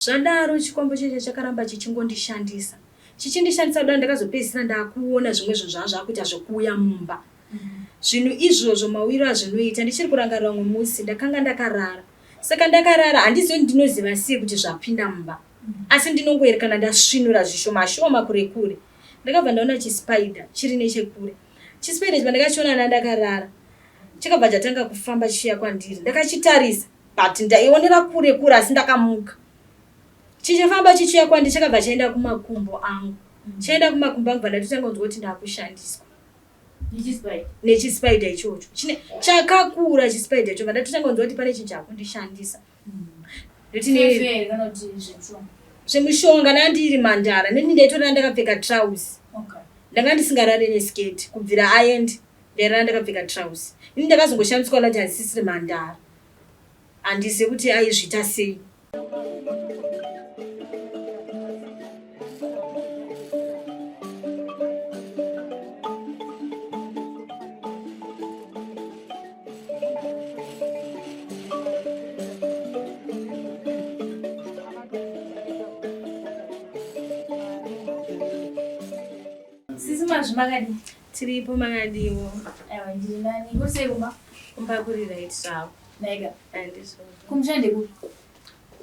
Zvadaro chikwambo cheche chakaramba chichingondishandisa. Chichindishandisa kudaro ndakazopedzisira ndakuona zvimwe zvinhu zvanga zvakuita zvekuuya mumba. Zvinhu izvozvo mauyiro azvinoita ndichiri kurangarira umwe musi ndakanga ndakarara. Saka ndakarara handizivi kuti ndinoziva sei kuti zvapinda mumba. Asi ndinongoerekana ndasvinura zvishoma shoma kure kure. Ndakabva ndaona chispider chiri nechekure. Chispider ichi pandakachiona ndandakarara chakabva chatanga kufamba chichiuya kwandiri. Ndakachitarisa but ndaionera kure kure asi ndakamuka chichifamba chichiuya kwandi chakabva chaenda kumakumbo angu chaenda kumakumbo angu bva ndatotanga kunzwa kuti ndakushandiswa nechispider ichocho chine chakakura chispider icho bva ndatotanga kunzwa kuti pane chinhu chakundishandisa ndoti zvemushonga ndandiri mandara neni ndaitorara ndakapfeka trouse ndanga ndisingarare neskirt kubvira aendi ndairara ndakapfeka trouse ini ndakazongoshamiswa kuti handisisiri mandara Handizive kuti aizviita sei. Sisi mazvi makadii? Tiripo makadiwo. Aiwa ndiri nani. Kuri sei kumba? Kumba kuri right zvako. Naika. Kumusha ndekupi?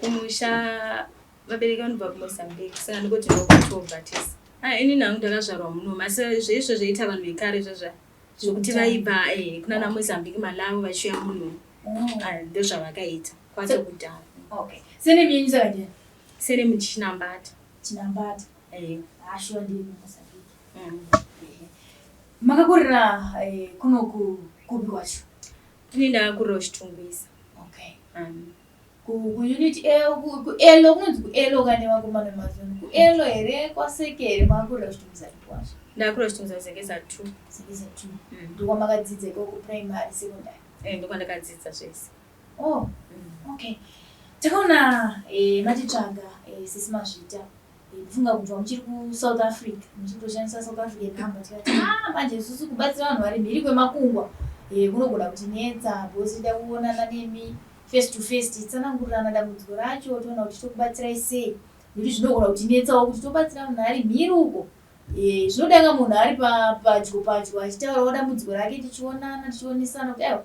Kumusha vabereki vanobva kuMozambique saka ndikoti ndokutobva tese. Ah, ini nangu ndakazvarwa muno asi zveizvo zvoita vanhu vekare zvazva zvekuti vaibva eh, kunana Mozambique Malawi vachiuya muno. Oh. Ah, ndozvavakaita kwacho kudhara. Okay. Surname yenyu saka ndiani? Surname Chinambata. Chinambata. Eh. Ah, shuwa ndiri kuMozambique. Mm. Makakurira eh, kunoku kupi kwacho? Ini ndakakurira kuChitungwiza. Okay. Ku ku unit L ku ku Elo kunonzi ku Elo kane vakomana vemazuva ku Elo here kwaSeke here makakurira kuChitungwiza kupi kwacho? Ndakakurira kuChitungwiza Zengeza 2. Zengeza 2. Ndokwamakadzidza ikoko primary secondary. Eh, ndokwandakadzidza zvese. Oh. Okay. Takaona eh, matitsvaga eh, sisi Mazvita Ndofunga kubva muchiri kuSouth Africa muchiri kutoshandisa South African number tikati ah manje isusu kubatsira vanhu vari mhiri kwemakungwa eh, kunogona kutinetsa because tida kuonana nemi face to face tichitsanangurirana dambudziko racho toona kuti tokubatsirai sei nekuti zvinogona kutinetsawo kuti tobatsira munhu ari mhiri uko eh, zvinodanga munhu ari padyo padyo achitaurawo dambudziko rake tichionana tichionesana kuti aiwa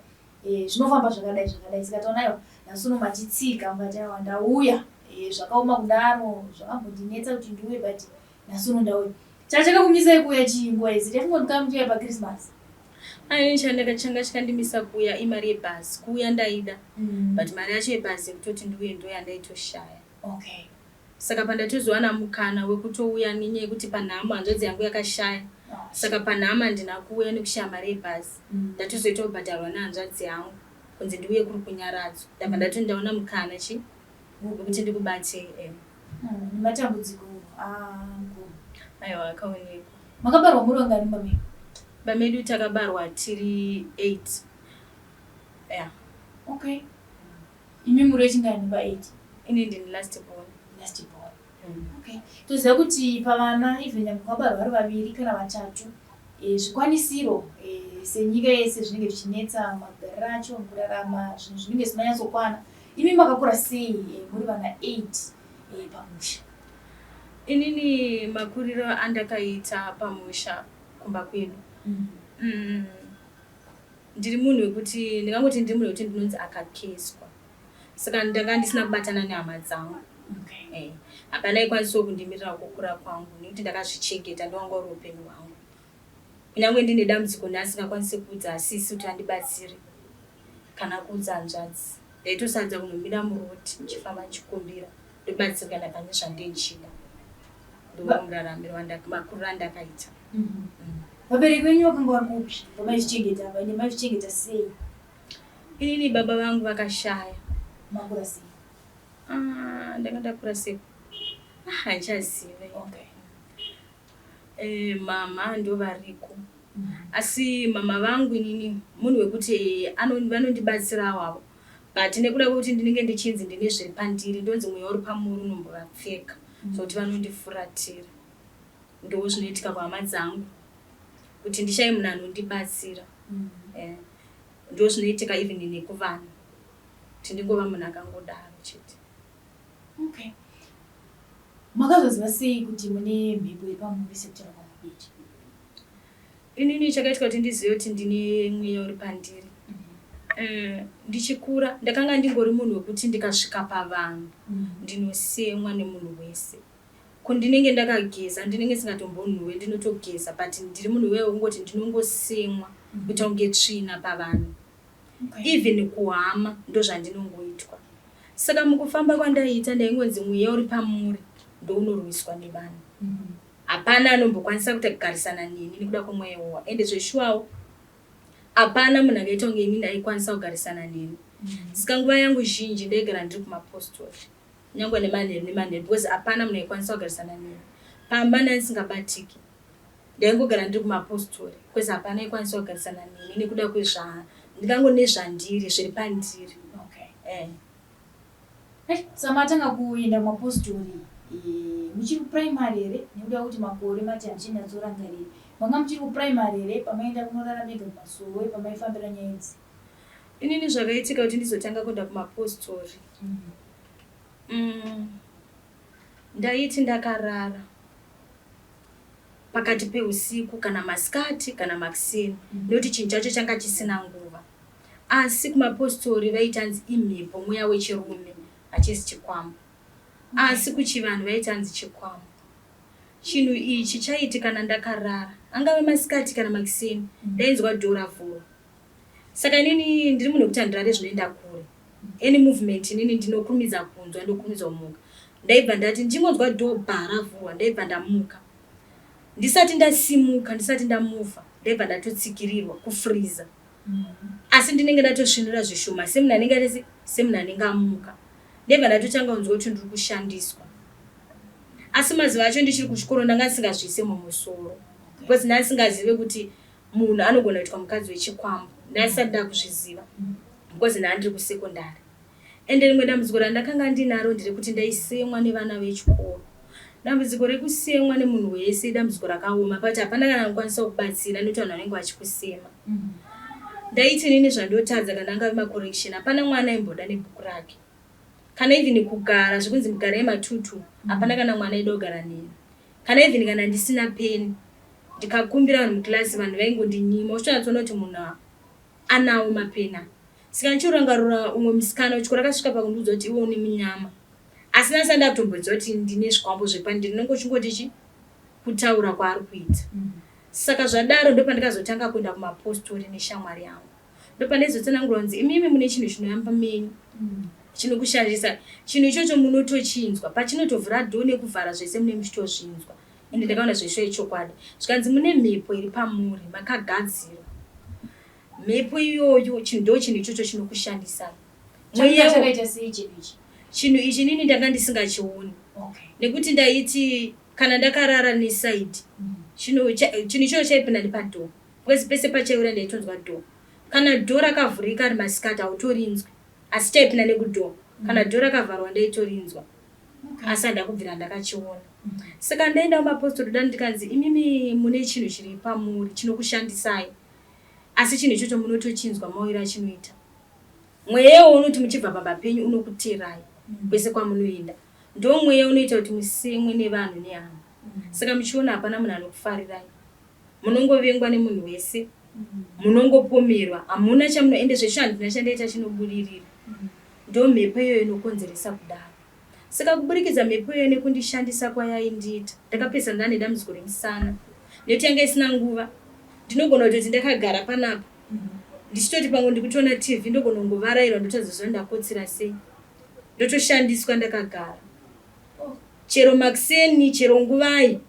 Eh, zvinofamba zvakadai zvakadai saka taona aiwa nhasi uno matitsika mukati aiwa ndauya eh, zvakaoma kudaro zvakambondinetsa kuti ndiuye but nhasi uno ndauya chachakakumisai kuuya chii nguva idzi tafunga kuti kamuchiuya pachristmas Ayo chandaka changa chikandimisa kuuya imari yebhazi kuuya ndaida but mari yacho yebhazi yekutoti ndiuye ndoyandaitoshaya okay Saka pandatozowana mukana wekutouya nenyaya yekuti panhamo hanzvadzi yangu yakashaya saka panhamo handina kuuya nekushaya mari yebhazi ndatozoita kubhadharwa nehanzvadzi yangu kunzi ndiuye kuri kunyaradzo ndabva ndati ndaona mukana chi wekuti ndikubatei eh. Nematambudziko angu. Aiwa akaonekwa. Makabarwa muri vangani mumba menyu? Mumba medu takabarwa tiri 8. Yeah. Okay. Imi muri wechingani pa 8? Ini ndini last born. Last born. Okay. Toziva kuti pavana even nyangwe vakabarwa vari vaviri kana vatatu e, zvikwanisiro e, senyika yese zvinenge zvichinetsa magariro acho mukurarama zvinhu zvinenge zvisina nyatsokwana. Imi makakura sei e, muri vana 8 e, pamusha? Inini makuriro andakaita pamusha kumba kwedu. Ndiri munhu wekuti ndingangoti ndiri munhu wekuti ndinonzi akakeswa saka ndanga ndisina kubatana nehama dzangu okay. Eh, hapana aikwanisawo kundimirira kukura kwangu nekuti ndakazvichengeta ndowanga uri upenyu hwangu kunyange ndine dambudziko ndasingakwanisi kuudza asisi kuti andibatsire kana kuudza hanzvadzi ndaitosadza kunomira muroti ndichifamba ndichikumbira ndobatsirikana pane zvandinchida ndomuraramiro makuriro andakaita Vabereki venyu vakanga vari kupi pamaizvichengeta apa ende maizvichengeta sei? Inini baba vangu vakashaya. Makura sei? Ah, ndanga ndakura sei? Ah, handichazive. Okay. Eh, mama ndovariko. Asi mama vangu inini munhu wekuti vanondibatsirawo avo. But nekuda kwekuti ndinenge ndichinzi ndine zviri pandiri ndonzi mweya uri pamuri unombovapfeka. Zvokuti vanondifuratira. Ndozvinoitika kuhama dzangu kuti ndishaye munhu anondibatsira. Eh, ndozvinoitika even nekuvanhu kuti ndingova munhu akangodaro chete. Okay. Makazoziva sei kuti mune mhepo iri pamuri sekutaura kwamabiti? Inini chakaitwa kuti ndizive kuti ndine mweya uri pandiri. Ndichikura ndakanga ndingori munhu wekuti ndikasvika pavanhu ndinosemwa nemunhu wese. Ko ndinenge ndakageza, ndinenge ndisingatombonhuwe, ndinotogeza but ndiri munhu uya wekungoti ndinongosemwa kuita kunge tsvina pavanhu. Even kuhama ndozvandinongoitwa. Saka mukufamba kwandaiita ndaingonzi mweya uri pamuri ndounorwiswa nevanhu. Hapana anombokwanisa kugarisana neni nekuda kwemweya iwowo. Ende zveshuwawo hapana munhu akaita kunge inini aikwanisa kugarisana neni. Saka nguva yangu zhinji ndaigara ndiri kumapostori nyangwe nemanheru nemanheru because hapana munhu aikwanisa kugarisana neni. Pamba ndandisingabatiki. Ndaingogara ndiri kumapostori because hapana aikwanisa kugarisana neni nekuda kwezva ndingango nezvandiri zviri pandiri. Okay. Saka matanga kuenda kumapostori muchiri kuprimary here nekuda kwekuti makore mati handichanyatsorangariri. Manga muchiri kuprimary here pamaienda kunorara mega kumasowe pamaifambira nyaya idzi? Inini zvakaitika kuti ndizotanga kuenda kumapostori. Ndaiti ndakarara pakati peusiku kana masikati kana makuseni nekuti chinhu chacho changa chisina nguva. Asi kumapostori vaiti hanzi imhepo mweya wechirume hachisi chikwambo. Asi kuchivanhu vaiti hanzi chikwambo. Chinhu ichi chaiti kana ndakarara angave masikati kana makuseni ndainzwa door ravhurwa. Saka inini ndiri munhu wekuti handirare zvinoenda kure. Any movement inini ndinokurumidza kunzwa ndokurumidza kumuka. Ndaibva ndati ndichingonzwa door bha ravhurwa ndaibva ndamuka. Ndisati ndasimuka ndisati ndamuvha ndaibva ndatotsikirirwa kufreezer. Asi ndinenge ndatosvinura zvishoma semunhu anenge atese semunhu anenge amuka. Ndaibva ndatotanga kunzwa kuti ndiri kushandiswa. Asi mazuva acho ndichiri kuchikoro ndanga ndisingazviise mumusoro. Because ndanga ndisingazive kuti munhu anogona kuitwa mukadzi wechikwambo. Ndanga ndisati ndakuzviziva because ndanga ndiri kusekondari. Ende rimwe dambudziko randakanga ndinaro nderekuti ndaisemwa nevana vechikoro. Dambudziko rekusemwa nemunhu wese idambudziko rakaoma but hapana kana anokwanisa kukubatsira nekuti vanhu vanenge vachikusema. Ndaiti inini zvandotadza kana angave macorrection hapana mwana aimboda nebhuku rake. Kana even kugara zvekunzi mugarai matutu hapana kana mwana aida kugara neni. Kana even kana ndisina peni ndikakumbira vanhu muclass vanhu vaingondinyima uchitonyatsoona kuti munhu anawo mapeni aya. Saka ndichirangarira umwe musikana wechikoro akasvika pakundiudza kuti iwe une munyama. Asi ndasati ndakutomboziva kuti ndine zvikwambo zvepandiri ndinenge uchingoti chi kutaura kwaari kuita. Saka zvadaro ndopandakazotanga kuenda kumapostori neshamwari yangu. Ndopandaizotsanangura kunzi imimi mune chinhu chinoyamba menyu chinokushandisa. Chinhu ichocho munotochinzwa pachinotovhura dhoo nekuvhara zvese mune muchitozvinzwa. Ende ndakaona zveshuwa ichokwadi. Zvikanzi mune mhepo iri pamuri makagadzirwa. Mhepo iyoyo ndo chinhu ichocho chinokushandisai. Changa chakaita sei chinhu ichi? Chinhu ichi inini ndanga ndisingachioni. Okay. Nekuti ndaiti kana ndakarara neside chinhu ichocho chaipinda nepadoor. Because pese pachaiura ndaitonzwa door. Kana door rakavhurika ari masikati hautorinzwi. Asi chaipinda nekudoor. Kana door rakavharwa ndaitorinzwa. Asi handina kubvira ndakachiona. Saka ndaenda kumapostori dani ndikanzi imimi mune chinhu chiri pamuri chinokushandisai. Asi chinhu ichocho munotochinzwa mauyiro achinoita. Mweya iwowo unoti muchibva pamba penyu unokuteerai kwese kwamunoenda. Ndomweya unoita kuti musemwe nevanhu nehama. Saka muchiona hapana munhu anokufarirai. Munongovengwa nemunhu wese. Munongopomerwa. Hamuna chamuno ende zveshuwa handina chandaita chinobudirira. Ndomhepo iyoyo inokonzeresa kudaro. Saka kuburikidza mhepo iyoyo nekundishandisa kwayaindiita, ndakapedzisira ndane dambudziko remusana. Nekuti yanga isina nguva. Ndinogona kutoti ndakagara panapa ndichitoti pamwe ndikutoona TV ndogona kungovarairwa ndotadza kuziva ndakotsira sei. Ndotoshandiswa ndakagara. Chero makuseni chero nguvai.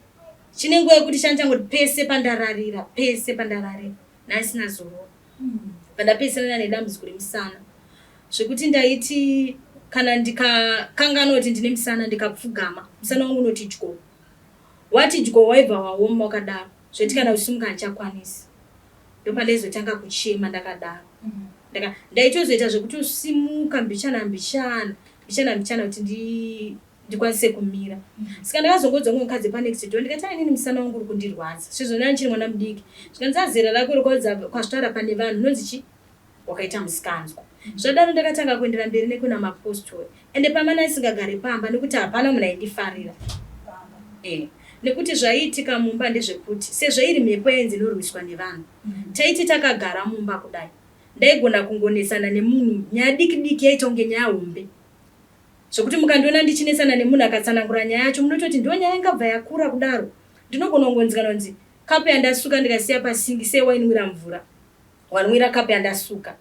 Chine nguva yekuti chandichangoti pese pandararira pese pandararira ndandisina zororo. Pandapedzisira ndane dambudziko remusana zvekuti ndaiti kana ndikakanganwa kuti ndine musana ndikapfugama musana wangu unoti dyo. Wati dyo waibva waoma wakadaro zvekuti kana kusimuka handichakwanisi. Ndopandaizotanga kuchema ndakadaro. Ndaitozoita zvekutosimuka mbichana mbichana mbichana mbichana kuti ndikwanise kumira. Saka ndakazongoudza umwe mukadzi panext door ndikati ah inini musana wangu uri kundirwadza sezvo ndanga ndichiri mwana mudiki. Zvikanzi ah zera rako rikaudza ukazvitaura pane vanhu unonzi chii wakaita musikanzwa. Zvadaro ndakatanga kuendera mberi nekuna mapostori ende pamana ndisingagare pamba nekuti hapana munhu aindifarira. Eh, nekuti zvaiitika mumba ndezvekuti sezvo iri mhepo yainzi inorwiswa nevanhu taiti takagara mumba kudai ndaigona kungonetsana nemunhu nyaya diki diki yaita kunge nyaya hombe zvekuti mukandiona ndichinetsana nemunhu akatsanangura nyaya yacho munototi ndo nyaya ingabva yakura kudaro. Ndinogona kungonzi kana kunzi kapu yandasuka ndikasiya pasingi sei wainwira mvura wanwira kapu yandasuka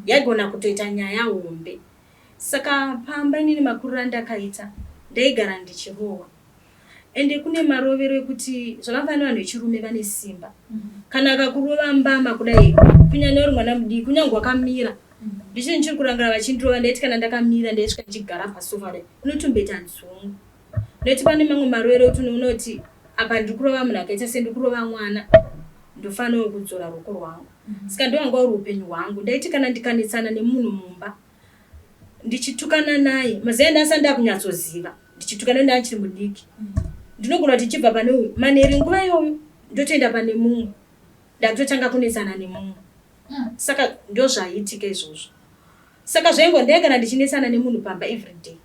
yaigona kutoita nyaya hombe. Saka pamba inini makuriro andakaita ndaigara ndichirohwa ende kune marovero ekuti zvakafanana nevanhu vechirume vane simba. Kana akakurova mbama kudai kunyanya uri mwana mudiki kunyange wakamira ndichiri ndichiri kurangarira vachindirova ndaiti kana ndakamira ndaisvika ndichigara pasofa kudai unotomboita nzungu. Nekuti pane mamwe marovero ekuti unoona kuti apa ndiri kurova munhu akaita sendiri kurova mwana ndofanirawo kudzora ruoko rwangu. Saka ndowanga uri upenyu hwangu. Ndaiti kana ndikanetsana nemunhu mumba ndichitukana naye mazuva andasati ndakunyatsoziva ndichitukana naye ndichiri mudiki ndinogona kuti ndichibva pane uyu manheru nguva iyoyo ndotoenda pane mumwe ndakutotanga kunetsana nemumwe saka ndozvaiitika izvozvo saka zvaingo ndaigara ndichinetsana nemunhu pamba everyday.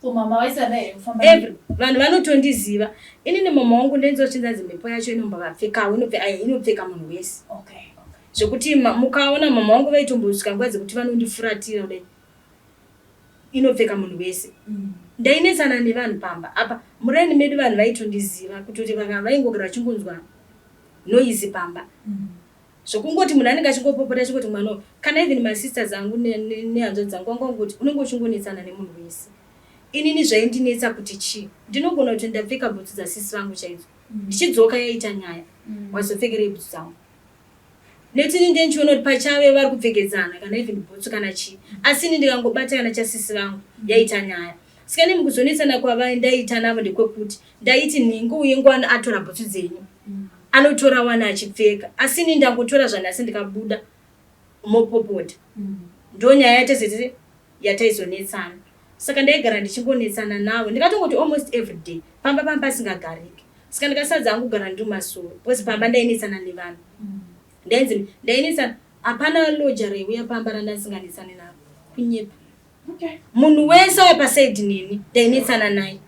Ko mama vaisada here kufamba Every vanhu vanotondiziva inini mama wangu ndenzochinza nzi mhepo yacho inombavapfekawo inopfeka munhu wese. Okay, okay. Zvekuti mukaona mama wangu vaitombosvika nguva dzekuti vanondifuratira kudai inopfeka munhu wese. Ndainetsana nevanhu pamba apa muraini medu vanhu vaitondiziva kutoti vaingogara vachingonzwa noise pamba. Zvekungoti munhu anenge achingopopota achingoti mwana uyu kana even masisters angu nehanzvadzi dzangu vanga vangoti unenge uchingonetsana nemunhu wese. Inini zvaindinetsa kuti chii ndinogona kuti ndapfeka bhutsu dzasisi vangu chaidzo ndichidzoka yaita nyaya wazopfekerei bhutsu dzangu. Nekuti ini ndiye ndichiona kuti pachave vari kupfekedzana kana even bhutsu kana chii asi ini ndikangobata kana chasisi vangu yaita nyaya. Saka ini mukuzonetsana kwavai ndaiita navo ndekwekuti ndaiti nhingi uye ngwani atora bhutsu dzenyu anotora wani achipfeka asi ini ndangotora zvanhasi ndikabuda mopopota ndonyaya yatese yataizonetsana saka ndaigara ndichingonetsana navo ndikatongoti almost everyday pamba pamba pasingagariki saka ndikasadza hangu kugara ndiri mumasoro because pamba ndainetsana nevanhu ndainzi ndainetsana hapana loja raiuya pamba randasinganetsani navo kunyepa Okay. Munhu wese auya pasaidi neni ndainetsana naye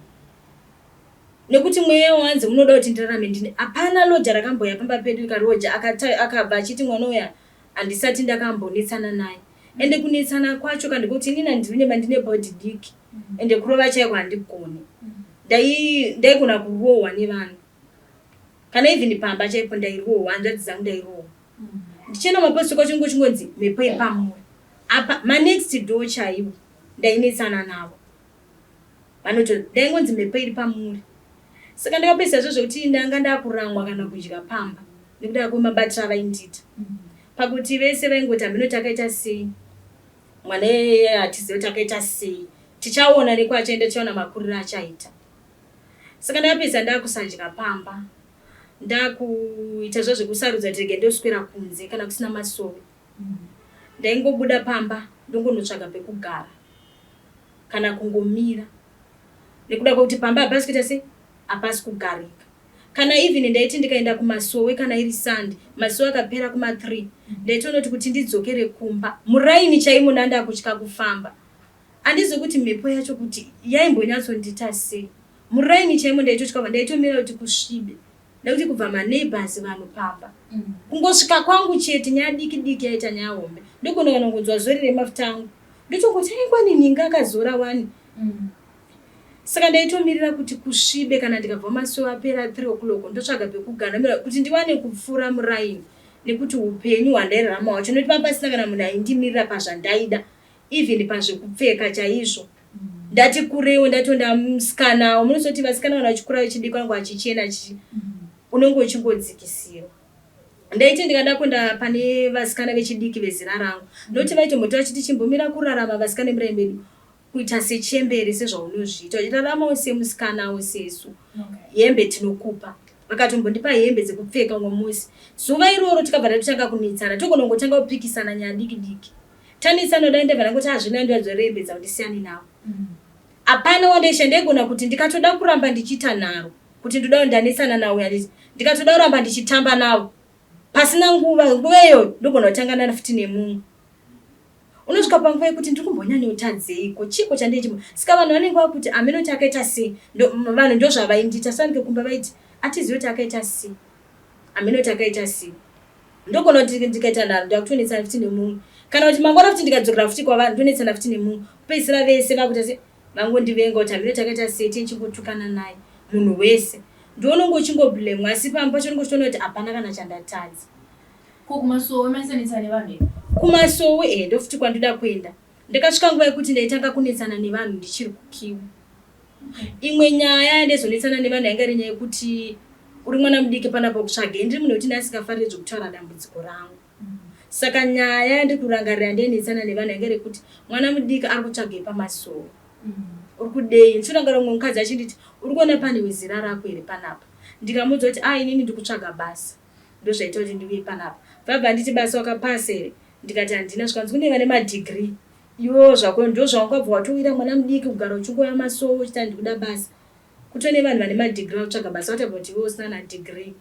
nekuti mweya wanzi unoda kuti ndirarame ndine hapana loja rakamboya pamba pedu rikaroja akabva achiti mwana uya handisati ndakambonetsana naye ende kunetsana kwacho ka ndikuti inini handinema ndine body diki ende kurova chaiko handigoni ndaigona kurohwa nevanhu kana even pamba chaipo ndairohwa hanzvadzi dzangu ndairohwa ndichienda mapostori kwacho chingonzi mhepo yepamuri apa manext door chaiwo ndainetsana navo vanoto ndaingonzi mhepo iri pamuri saka ndakapedzisa zvo zvekuti ndanga ndakuramwa kana kudya pamba nekuda kwemabatiro avaindiita pakuti vese vaingoti hameno takaita sei mwana iyeye hatizive kuti akaita sei tichaona nekwachaenda tichaona makuriro achaita saka ndakapedzisa ndakusadya pamba ndakuita zva zvekusarudza kuti rege ndoswera kunze kana kusina masowe ndaingobuda pamba ndongonotsvaga pekugara kana kungomira nekuda kwekuti pamba hapasi kuita sei hapasi kugarika kana even ndaiti ndikaenda kumasowe kana iri Sunday masowe akapera kuma 3 ndaitoona kuti kuti ndidzokere kumba muraini chaimo ndandakutya kufamba andizivi kuti mhepo yacho kuti yaimbonyatsondiita sei muraini chaimo ndaitotya kufa ndaitomira kuti kusvibe nekuti kubva maneighbors vanhu pamba kungosvika kwangu chete nyaya diki diki yaita nyaya hombe ndogona kana kungonzwa zori remafuta angu ndotongoti aingwani ninga akazora wani saka ndaitomirira kuti kusvibe kana ndikabva masowe apera 3 o'clock ndotsvaga pekugara ndomira kuti ndiwane kupfuura muraini nekuti upenyu hwandairarama hwacho nekuti panga pasina kana munhu aindimirira pazvandaida even pazvekupfeka chaizvo ndati kureiwo ndatonda musikanawo munozoti vasikana vanhu vachikura vechidiki vanenge vachichena chichi unenge uchingodzikisirwa ndaiti ndikada kuenda pane vasikana vechidiki vezera rangu nokuti vaitomboti vachiti chimbomira kurarama vasikana vemurai medu kuita sechembere sezvaunozviita uchiraramawo semusikanawo sesu hembe tinokupa vakatombondipa hembe dzekupfeka umwe musi zuva iroro tikabva tatotanga kunetsana togona kungotanga kupikisana nyaya diki diki Tanetsana kudai ndabva ndangoti hazvina ndivadzorere hembe dzangu ndisiyane navo. Hapana wandaisha ndaigona kuti ndikatoda kuramba ndichiita nharo kuti ndoda ndanetsana nawo handiti ndikatoda kuramba ndichitamba navo pasina nguva nguva iyoyo ndogona kutangana futi nemumwe. Unosvika panguva yekuti ndiri kumbonyanyotadzeiko, chiiko chandei saka vanhu vanenge vakuti hameno kuti akaita sei. Vanhu ndozvavaindiita sanike kumba vaiti atizivi kuti akaita sei, hameno kuti akaita sei. Ndogona kuti ndikaita nharo ndakutonetsana futi nemumwe, kana kuti mangwana futi ndikadzokera futi kwavanhu ndonetsana futi nemumwe, kupedzisira vese vakuita se vangondivenga kuti hameno takaita sei, tichingotukana naye munhu wese. Ndiwo unonge uchingoblemwa, asi pamwe pacho unenge uchitoona kuti hapana kana chandatadza. Ko kumasowe maisanetsana nevanhu here? Kumasowe eh, ndofuti kwandoda kuenda. Ndakasvika nguva yekuti ndaitanga kunetsana nevanhu ndichiri kukiwa. Imwe nyaya yandaizonetsana nevanhu yanga iri nyaya yekuti uri mwana mudiki panapa kutsvagei. Ndiri munhu wekuti ndasingafariri zvekutaura dambudziko rangu. Saka nyaya yandiri kurangarira yandainetsana nevanhu yanga iri yekuti mwana mudiki ari kutsvagei pamasowe. Uri kudei? Ndichirangarira mumwe mukadzi achinditi uri kuona pane wezera rako here panapa? Ndikamuudza kuti ah, inini ndiri kutsvaga basa. Ndozvaita kuti ndiuye panapa. Vabva nditi basa wakapasa here? Ndikati handina. Zvikanzi kune vane madegree. Iwewo zvako ndozvaungabva watowira mwana mudiki kugara uchingouya masowe uchiti handikuda basa. Kutone vanhu vane madegree vakutsvaga basa what about iwe usina na degree?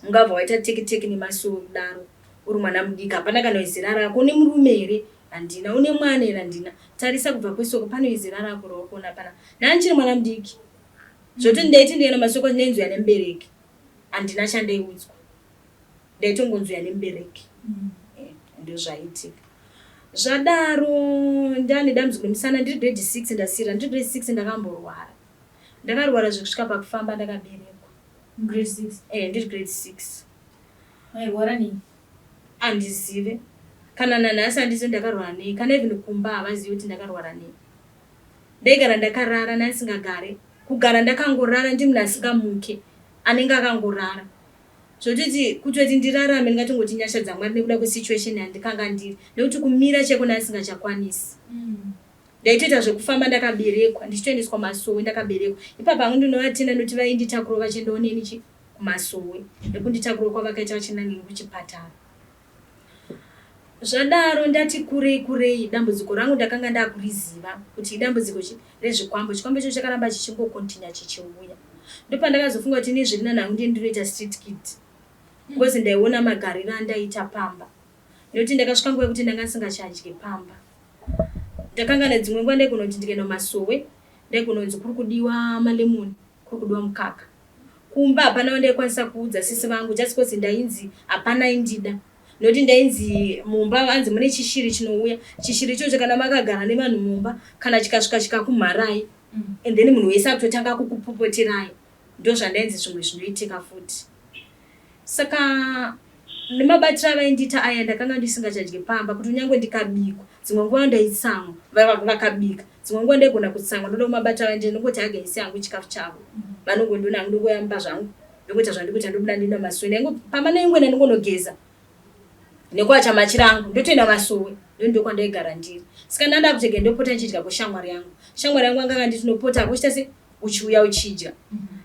Ungabva waita teki teki nemasowe kudaro uri mwana mudiki hapana kana wezera rako. Une murume here? Handina. Une mwana here? Handina. Tarisa kubva kwesoko pane wezera rako rawakuona pana. Nhani ndichiri mwana mudiki. Zvoti ndaiti ndikaenda masoko ndainzwira nemubereki. Handina chandaiudzwa. Ndaitongonzwira nemubereki. Ndozvaiitika. Zvadaro ndane dambudziko remusana ndiri grade 6 ndasira ndiri grade 6 ndakamborwara. Ndakarwara zvekusvika pakufamba ndakaberekwa. Grade 6? Eh, ndiri grade 6. Mairwara nei? Handizive. Kana nanhasi handizivi ndakarwara nei. Kana even kumba havazivi kuti ndakarwara nei. Ndaigara ndakarara ndandisingagare. Kugara ndakangorara ndiri munhu asingamuke. Anenge akangorara. Zvototi kutoti ndirarame ndingatongoti nyasha dzaMwari nekuda kwesituation yandikanga ndiri. Nekuti kumira chaiko ndandisingachakwanisi. Ndaitoita zvekufamba ndakaberekwa ndichitoendeswa masowe ndakaberekwa. Ipapa hangu ndinovatenda nekuti vainditakurawo vachiendawo neni chi kumasowe nekunditakurawo kwavakaita vachienda neni kuchipatara. Zvadaro ndati kurei kurei dambudziko rangu ndakanga ndakuriziva kuti idambudziko chi rezvikwambo. Chikwambo ichocho chakaramba chichingokontinya chichiuya. Ndopandakazofunga kuti ini zviri nani hangu ndiye ndinoita street kid. Because ndaiona magariro andaiita pamba. Nekuti ndakasvika nguva yekuti ndanga ndisingachadye pamba. Ndakanga nedzimwe nguva ndaigona kuti ndikaenda kumasowe ndaigona kunzi kuri kudiwa malemon, kuri kudiwa mukaka. Kumba hapana wandaikwanisa kuudza sisi vangu just because ndainzi hapana aindida. Nekuti ndainzi mumba hanzi mune chishiri chinouya. Chishiri ichocho kana makagara nevanhu mumba kana chikasvika chikakumharai and then munhu wese akutotanga kukupopoterai. Ndozvandainzi zvimwe zvinoitika futi. Saka nemabatiro avaindiita aya ndakanga ndisingachadye pamba kuti kunyange ndikabikwa dzimwe nguva ndaitsamwa vakabika dzimwe nguva ndaigona kutsamwa ndoda kumabatiro avaindiita ndongoti against hangu chikafu chavo vanongondiona hangu ndongoyamba zvangu ndokuita zvandikuita ndobuda ndoenda masowe ndaingo pamba ndaingoenda ndongonogeza nekuwacha machira angu ndotoenda masowe ndokwandaigara ndiri saka ndanda kutega ndopota ndichidya kweshamwari yangu. Shamwari yangu anga akanditi unopota hako uchita sei uchiuya uchidya.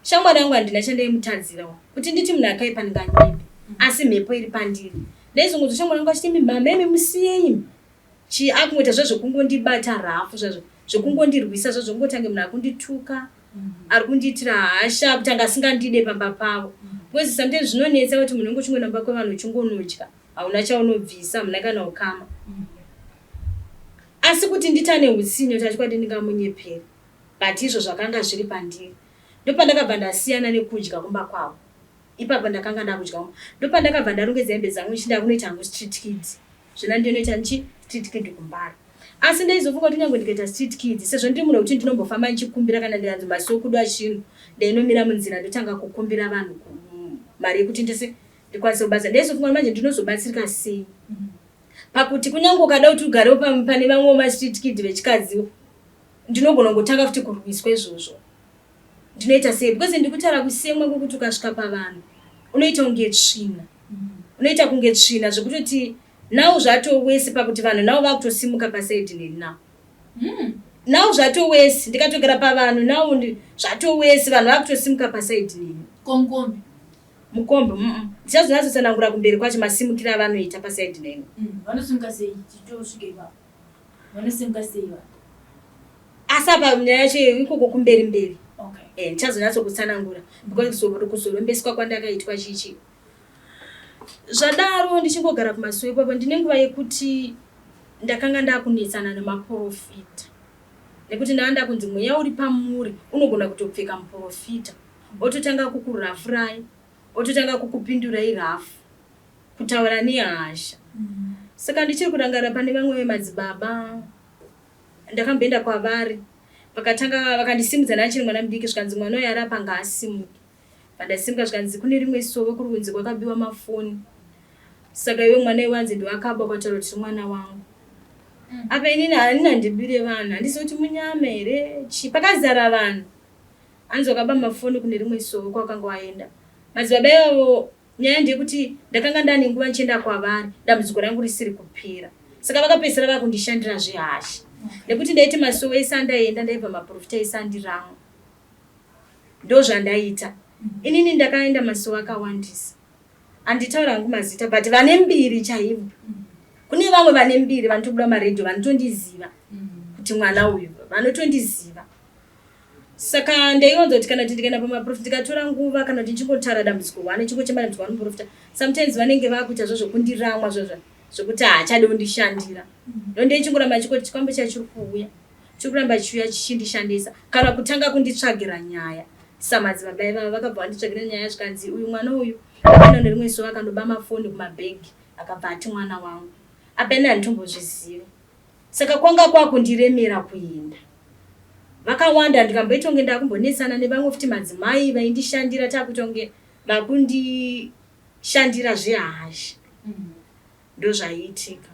Shamwari yangu handina chandaimutadzirawo kuti nditi munhu akaipa ndinganyepe asi mhepo iri pandiri. Ndaizongonzwa shamwari yangu achiti imi mhamha imi musiyei imi. Chii akungoita zvezvekungondibata rafu zvazvo zvekungondirwisa zvazvo kungotange munhu akundituka ari kundiitira hasha kutanga asingandide pamba pavo. Because sometimes zvinonetsa kuti munhu unenge uchingoenda kumba kwevanhu uchingonodya hauna chaunobvisa hamuna kana ukama. Asi kuti nditi ane hutsinye kuti achokwadi ndingamunyepere but izvo zvakanga zviri pandiri. Ndopandakabva ndasiyana nekudya kumba kwavo. Ipapo ndakanga ndakudya kumba. Ndopandakabva ndarongedza hembe dzangu ndichiti ndakunoita hangu street kid. Zvino ndinoita nchi street kid kumbare. Asi ndaizofunga kuti nyangwe ndikaita street kid sezvo ndiri munhu wekuti ndinombofamba ndichikumbira kana ndikanzi masiwo kudiwa chinhu ndainomira munzira ndotanga kukumbira vanhu mari yekuti ndise ndikwanise kubatsira. Ndaizofunga kuti manje ndinozobatsirika sei pakuti kunyange ukada kuti ugarewo pane vamwewo mastreet kid vechikadziwo ndinogona kungotanga futi kurwiswa izvozvo. Ndinoita sei because ndikutaura kusemwa kwekuti ukasvika pavanhu unoita kunge tsvina. Unoita kunge tsvina zvekutoti now zvatowesi pakuti vanhu now vakutosimuka pasaidi neni now. Now zvatowesi ndikatogara pavanhu now zvatowesi vanhu vakutosimuka pasaidi neni. Ko mukombe? Mukombe ndichazonyatsotsanangura kumberi kwacho masimukiro avanoita pasaidi neni. Vanosimuka sei titosvika ipapo? Vanosimuka sei vanhu? Asi apa nyaya yacho ikoko kumberi mberi. Okay. Ndichazonyatsokutsanangura because kuzorombeswa kwandakaitwa chichi. Zvadaro ndichingogara kumasuo ipapo ndine nguva yekuti Ndakanga ndakunetsana nemaporofita nekuti ndanga ndakunzi mweya uri pamuri unogona kutopfeka muporofita ototanga kukurafurai ototanga kukupindurai rafu kutaura nehasha. Saka ndichiri kurangarira pane vamwe vemadzibaba ndakamboenda kwavari vakatanga vakandisimudza ndachiri mwana mudiki zvikanzi mwana uyu arapa ngaasimuke. Pandasimuka zvikanzi kune rimwe sowe kuri kunzi kwakabiwa mafoni saka iwe mwana iwe anzi ndiwakaba ukataura kuti mwana wangu. Apa inini hanina handibire vanhu handizivi kuti munyama here chii pakazara vanhu hanzi wakaba mafoni kune rimwe sowe kwawakanga waenda. Madzibaba ivavo Nyaya ndeyekuti ndakanga ndane nguva ndichienda kwavari dambudziko rangu risiri kupera saka vakapedzisira vakundishandira zvehasha nekuti ndaiti masowe ese andaienda ndaibva maprofita ese andiramwa ndozvandaita inini ndakaenda masowe akawandisa anditaura hangu mazita but vane mbiri chaivo kune vamwe vane mbiri vanotobuda maradio vanotondiziva kuti mwana uyu vanotondiziva Saka ndaiwanza kuti kana kuti ndikaenda pamaprofita ndikatora nguva kana kuti ndichingotaura dambudziko one ndichingochema dambudziko one muprofita sometimes vanenge vakuita zvo zvokundiramwa zvozvo zvekuti haachadi kundishandira ndo ndeichingoramba ndichingoti chikwambo chiya chiri kuuya chiri kuramba chichiuya chichindishandisa kana kutanga kunditsvagira nyaya samadzibaba ivava vakabva vanditsvagira nyaya zvikanzi uyu mwana uyu akaenda nerimwe zuva akandoba mafoni kumabhegi akabva ati mwana wangu apa ini handitombozvizivi Saka kwanga kwakundiremera kuenda. Vakawanda ndikamboita kunge ndakumbonetsana nevamwe futi madzimai vaindishandira takuita kunge vakundishandira zvehasha. Ndozvaiitika.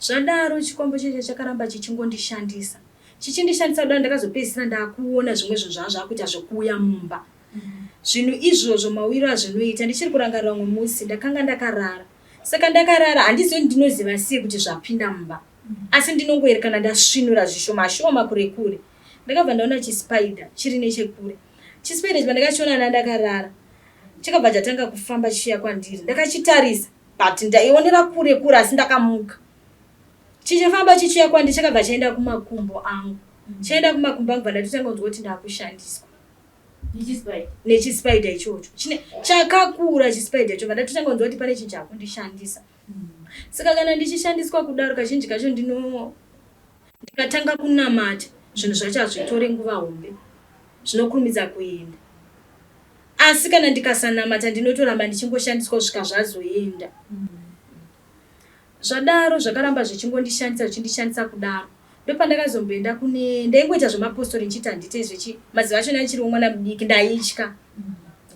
Zvadaro chikwambo cheche chakaramba chichingondishandisa. Chichindishandisa kudaro ndakazopedzisira ndakuona zvimwe zvinhu zvanga zvakuita zvekuuya mumba. Zvinhu izvozvo mauyiro azvinoita ndichiri kurangarira umwe musi ndakanga ndakarara Saka ndakarara handizivi kuti ndinoziva sei kuti zvapinda mumba asi ndinongoerekana ndasvinura zvishoma shoma kure kure. Ndakabva ndaona chispider chiri nechekure. Chispider ichi pandakachiona ndandakarara chakabva chatanga kufamba chichiuya kwandiri. Ndakachitarisa but ndaionera kure kure asi ndakamuka. Chichifamba chichiuya kwandiri chakabva chaenda kumakumbo angu. Chaenda kumakumbo angu bva ndatotanga kunzwa kuti ndakushandiswa. Nechispider ichocho chine chakakura chispider icho ndatotanga kunzwa kuti pane chinhu chakundishandisa saka kana ndichishandiswa kudaro kazhinji kacho ndino ndikatanga kunamata zvinhu zvacho hazvitore nguva hombe zvinokurumidza kuenda asi kana ndikasanamata ndinotoramba ndichingoshandiswa kusvika zvazoenda Zvadaro zvakaramba zvichingondishandisa zvichindishandisa kudaro. Ndopandakazomboenda kune ndaingoita zvemapostori ndichiti handite zvechi mazuva acho ndaichiriwo mwana mudiki ndaitya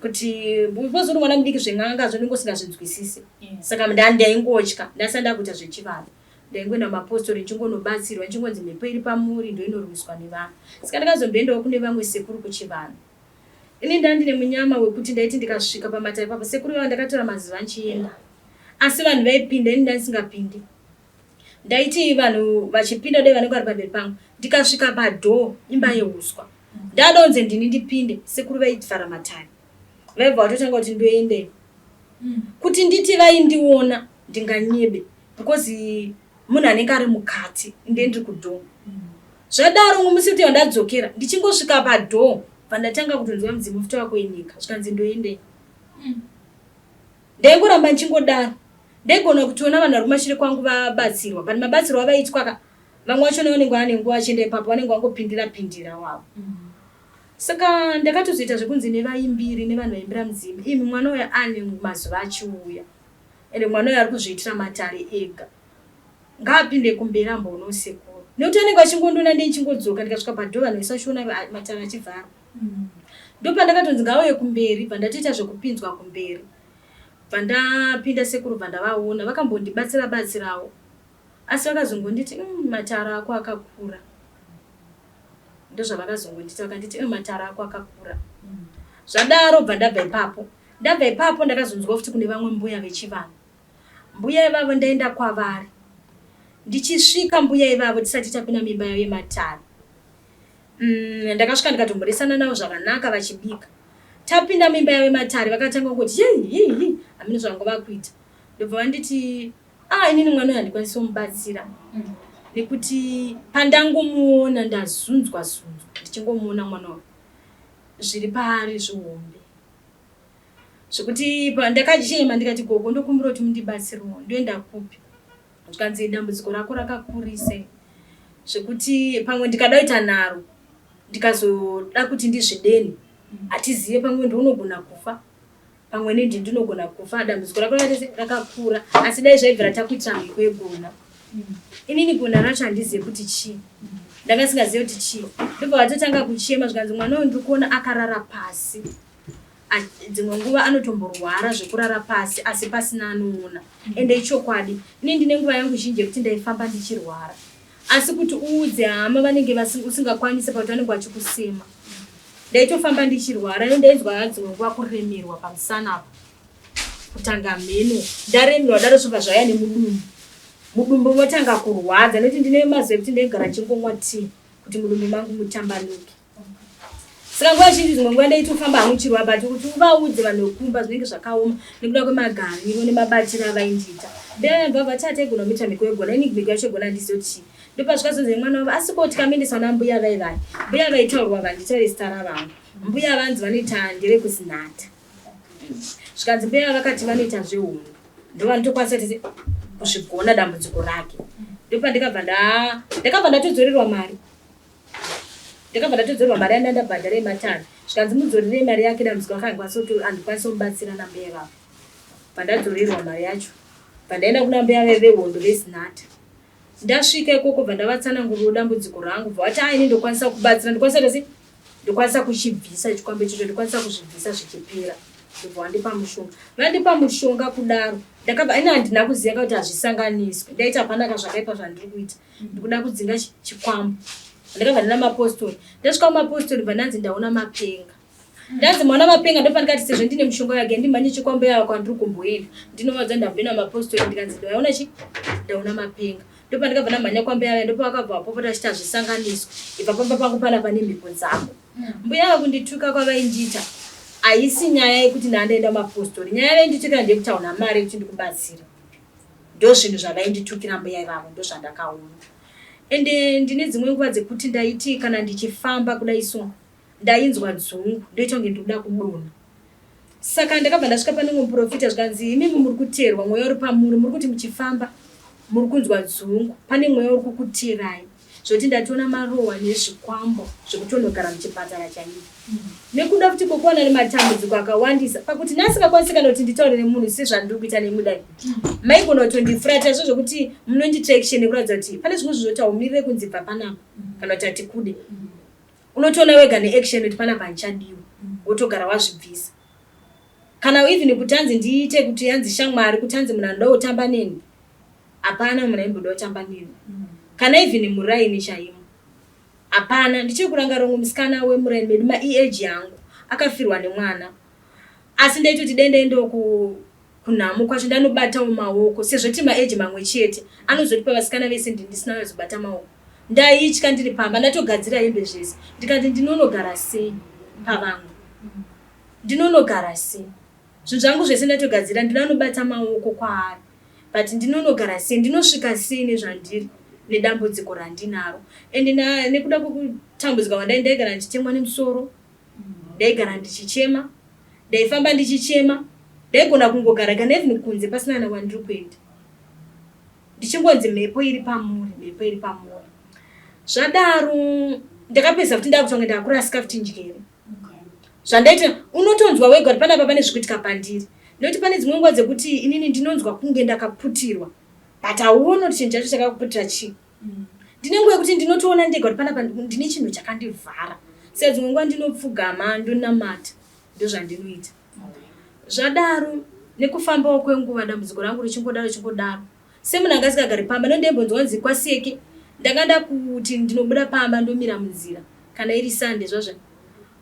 kuti because uri mwana mudiki zven'anga zvo unenge usingazvinzwisisi saka ndaingotya ndasati ndakuita zvechivanhu ndaingoenda kumapostori ndichingonobatsirwa ndichingonzi mhepo iri pamuri ndoinorwiswa nevanhu saka ndakazomboendawo kune vamwe sekuru kuchivanhu Ini ndandine munyama wekuti ndaiti ndikasvika pamatare ipapo sekuru vava ndakatora mazuva ndichienda asi vanhu vaipinda ini ndandisingapindi. Ndaiti vanhu vachipinda dai vanenge vari pamberi pangu ndikasvika padoor imba yehuswa ndadonze ndini ndipinde sekuru vaivhara matare vaibva vatotanga kuti ndoendei kuti nditi vaindiona ndinganyebe because munhu anenge ari mukati ndiye ndiri kudoor Zvadaro umwe musi kuti wandadzokera ndichingosvika padoor pandatanga kutonzwa mudzimu futi wakuinika zvikanzi ndoendei. Ndaingoramba ndichingodaro. Ndaigona kutoona vanhu vari kumashure kwangu vabatsirwa but mabatsirwo avaitwa ka vamwe vachona vanenge vane nguva vachienda ipapo vanenge vangopindira pindira wavo. Saka ndakatozoita zvekunzi nevaimbiri nevanhu vaimbira mudzimu imi mwana uyu ane mazuva achiuya ende mwana uyu ari kuzviitira matare ega. Ngaapinde kumberi amboonawo sekuru. Nekuti anenge achingondiona ndichingodzoka ndikasvika padoor vanhu vese vachiona matare achivharwa. Ndopandakatonzi ngaauye kumberi bva ndatoita zvekupinzwa kumberi. Bva ndapinda sekuru bva ndavaona vakambondibatsira batsirawo asi vakazongonditi umm matare ako akakura. Ndozvavakazongonditi vakanditi umm matare ako akakura. Zvadaro bva ndabva ipapo. Ndabva ipapo ndakazonzwa futi kune vamwe mbuya vechivanhu. Mbuya ivavo ndaenda kwavari. Ndichisvika mbuya ivavo tisati tapinda muimba yavo yematare. Umm ndakasvika ndikatomboresana navo zvakanaka vachibika. Tapinda muimba yavo yematare vakatanga kungoti yii yii yii hameno zvavanga vakuita. Ndobva vanditi ah inini mwana uyu handikwanisi kumubatsira nekuti pandangomuona ndazunzwa zunzwa ndichingomuona mwana uyu zviri paari zvihombe. Zvekuti ndakachema ndikati gogo ndokumbira kuti mundibatsirewo ndoenda kupi. Zvikanzi dambudziko rako rakakurise zvekuti pamwe ndikada kuita naro ndikazoda kuti ndizvideni hatizive pamwe ndiunogona kufa pamwe nindi ndinogona kufa dambudziko rako rakakura asi dai zvaibvira takuitira mhiko yegona inini gona racho handizive kuti chii ndanga singazive kuti chii ndobva vatotanga kuchema zvikanzi mwana uyu ndiri kuona akarara pasi dzimwe nguva anotomborwara zvekurara pasi asi pasina anoona ende ichokwadi ini ndine nguva yangu zhinji yekuti ndaifamba ndichirwara asi kuti uudze hama vanenge usingakwanise pakuti vanenge vachikusema ndaitofamba ndichirwara ine ndainzwa dzimwe nguva kuremerwa pamusana apa kutanga mheno ndaremerwa daro zvobva zvauya nemudumbu mudumbu motanga kurwadza nekuti ndine mazuva ekuti ndaigara chingomwa tii kuti mudumbu mangu mutambanuke saka nguva zhinji dzimwe nguva ndaitofamba hangu chirwa but kuti uvaudze vanhu vekumba zvinenge zvakaoma nekuda kwemagariro nemabatiro avaindiita ndabva vati ataigona kuita mhiko yegona ini mhiko yacho yegona handizivi kuti chii ndopazvikazonzi nemwana wavo asi ko tikamuendesa kuna mbuya vai vai mbuya vaitaurwa vanditaure zita ravangu mbuya vanzi vanoita ndevekuzinata zvikanzi mbuya vakati vanoita zvehondo ndovanotokwanisa tese kuzvigona dambudziko rake ndopandikabva ndakabva ndatodzorerwa mari Ndakabva ndatodzorerwa mari yanda ndabhadhara yematare zvikanzi mudzorerei mari yake dambudziko akangwanisa kuti andikwanisa kumubatsira nambuya ivavo. Bva ndadzorerwa mari yacho bva ndaenda kuna mbuya vaye vehondo veZinatha. Ndasvika ikoko bva ndavatsanangurirawo dambudziko rangu bva vati ah ini ndokwanisa kubatsira ndokwanisa kuita sei ndokwanisa kuchibvisa chikwambo ichocho ndokwanisa kuzvibvisa zvichipera ndobva vandipa mushonga. Vandipa mushonga kudaro ndakabva ini handina kuziva kuti hazvisanganiswe ndaiti hapana ka zvakaipa zvandiri kuita ndikuda kudzinga chikwambo ndakabva ndina mapostori ndasvika kumapostori bva ndanzi ndaona mapenga ndanzi maona mapenga ndopandikati sezvo ndine mushonga yake ndimhanye chikwambo yavo kwandiri kumboenda ndinovaudza ndamboenda mapostori ndikanzi ndaona chi ndaona mapenga ndopandikabva ndamhanya kwambo yavo ndopavakabva vapopota vachiti hazvisanganiswa ibva pamba pangu pana pane mhiko dzako mbuya ava kundituka kwavaindiita haisi nyaya yekuti ndandaenda mapostori nyaya yavainditukira ndeyekuti hauna mari yekuti ndikubatsira Ndozvinhu zvavainditukira mbuya ivavo ndozvandakaona. Ende ndine dzimwe nguva dzekuti ndaiti kana ndichifamba kudai so ndainzwa dzungu ndoita kunge ndikuda kudonha. Saka ndakabva ndasvika pane umwe muprofita zvikanzi imimi muri kuteerwa mweya uri pamuri muri kuti muchifamba muri kunzwa dzungu pane mweya uri kukuteerai. Zvekuti ndatoona marohwa nezvikwambo zvekutonogara muchipatara chaimo. Nekuda futi kwekuwana nematambudziko akawandisa pakuti ndasingakwanisi kana kuti nditaure nemunhu sezvandiri kuita nemi kudai. Maigona kutondifurata izvo zvekuti munondiita action nekuratidza kuti pane zvimwe zvinhu zvekuti haumirire kunzi bva panapa kana kuti hatikude. Unotoona wega neaction kuti panapa handichadiwa wotogara wazvibvisa. Kana even kuti hanzi ndiite kuti hanzi shamwari kuti hanzi munhu anoda kutamba neni Hapana munhu aimboda kutamba neni kana even muraini chaimo hapana. Ndichiri kurangarira umwe musikana wemuraini medu maage yangu akafirwa nemwana asi ndaitoti dai ndaendawo kunhamo kwacho ndanobatawo maoko sezvo tiri maage mamwe chete anozoti pavasikana vese ndini ndisina aizobata maoko. Ndaitya ndiri pamba ndatogadzira hembe zvese ndikati ndinonogara sei pavamwe ndinonogara sei zvinhu zvangu zvese ndatogadzira ndinanobata maoko kwaari but ndinonogara sei ndinosvika sei nezvandiri nedambudziko randinaro and nekuda kwekutambudzika kwandai ndaigara ndichitemwa nemusoro ndaigara ndichichema ndaifamba ndichichema ndaigona kungogara kana even kunze pasina kana kwandiri kuenda ndichingonzi mhepo iri pamuri mhepo iri pamuri zvadaro ndakapedza futi ndakutonge ndakurasika futi njere zvandaita unotonzwa wega kuti panapa pane zvikuitika pandiri nekuti pane dzimwe nguva dzekuti inini ndinonzwa kunge ndakaputirwa but hauoni kuti chinhu chacho chakakuputira chii mm. ndine nguva yekuti ndinotoona ndega kuti panapa ndine chinhu chakandivhara saka dzimwe nguva ndinopfugama ndonamata ndozvandinoita zvadaro nekufambawo kwenguva dambudziko rangu richingodaro richingodaro Semunhu anga asingagari pamba nondaimbonzwa kunzi kwaseke ndanga ndakuti ndinobuda pamba ndomira munzira kana iri Sunday zvazva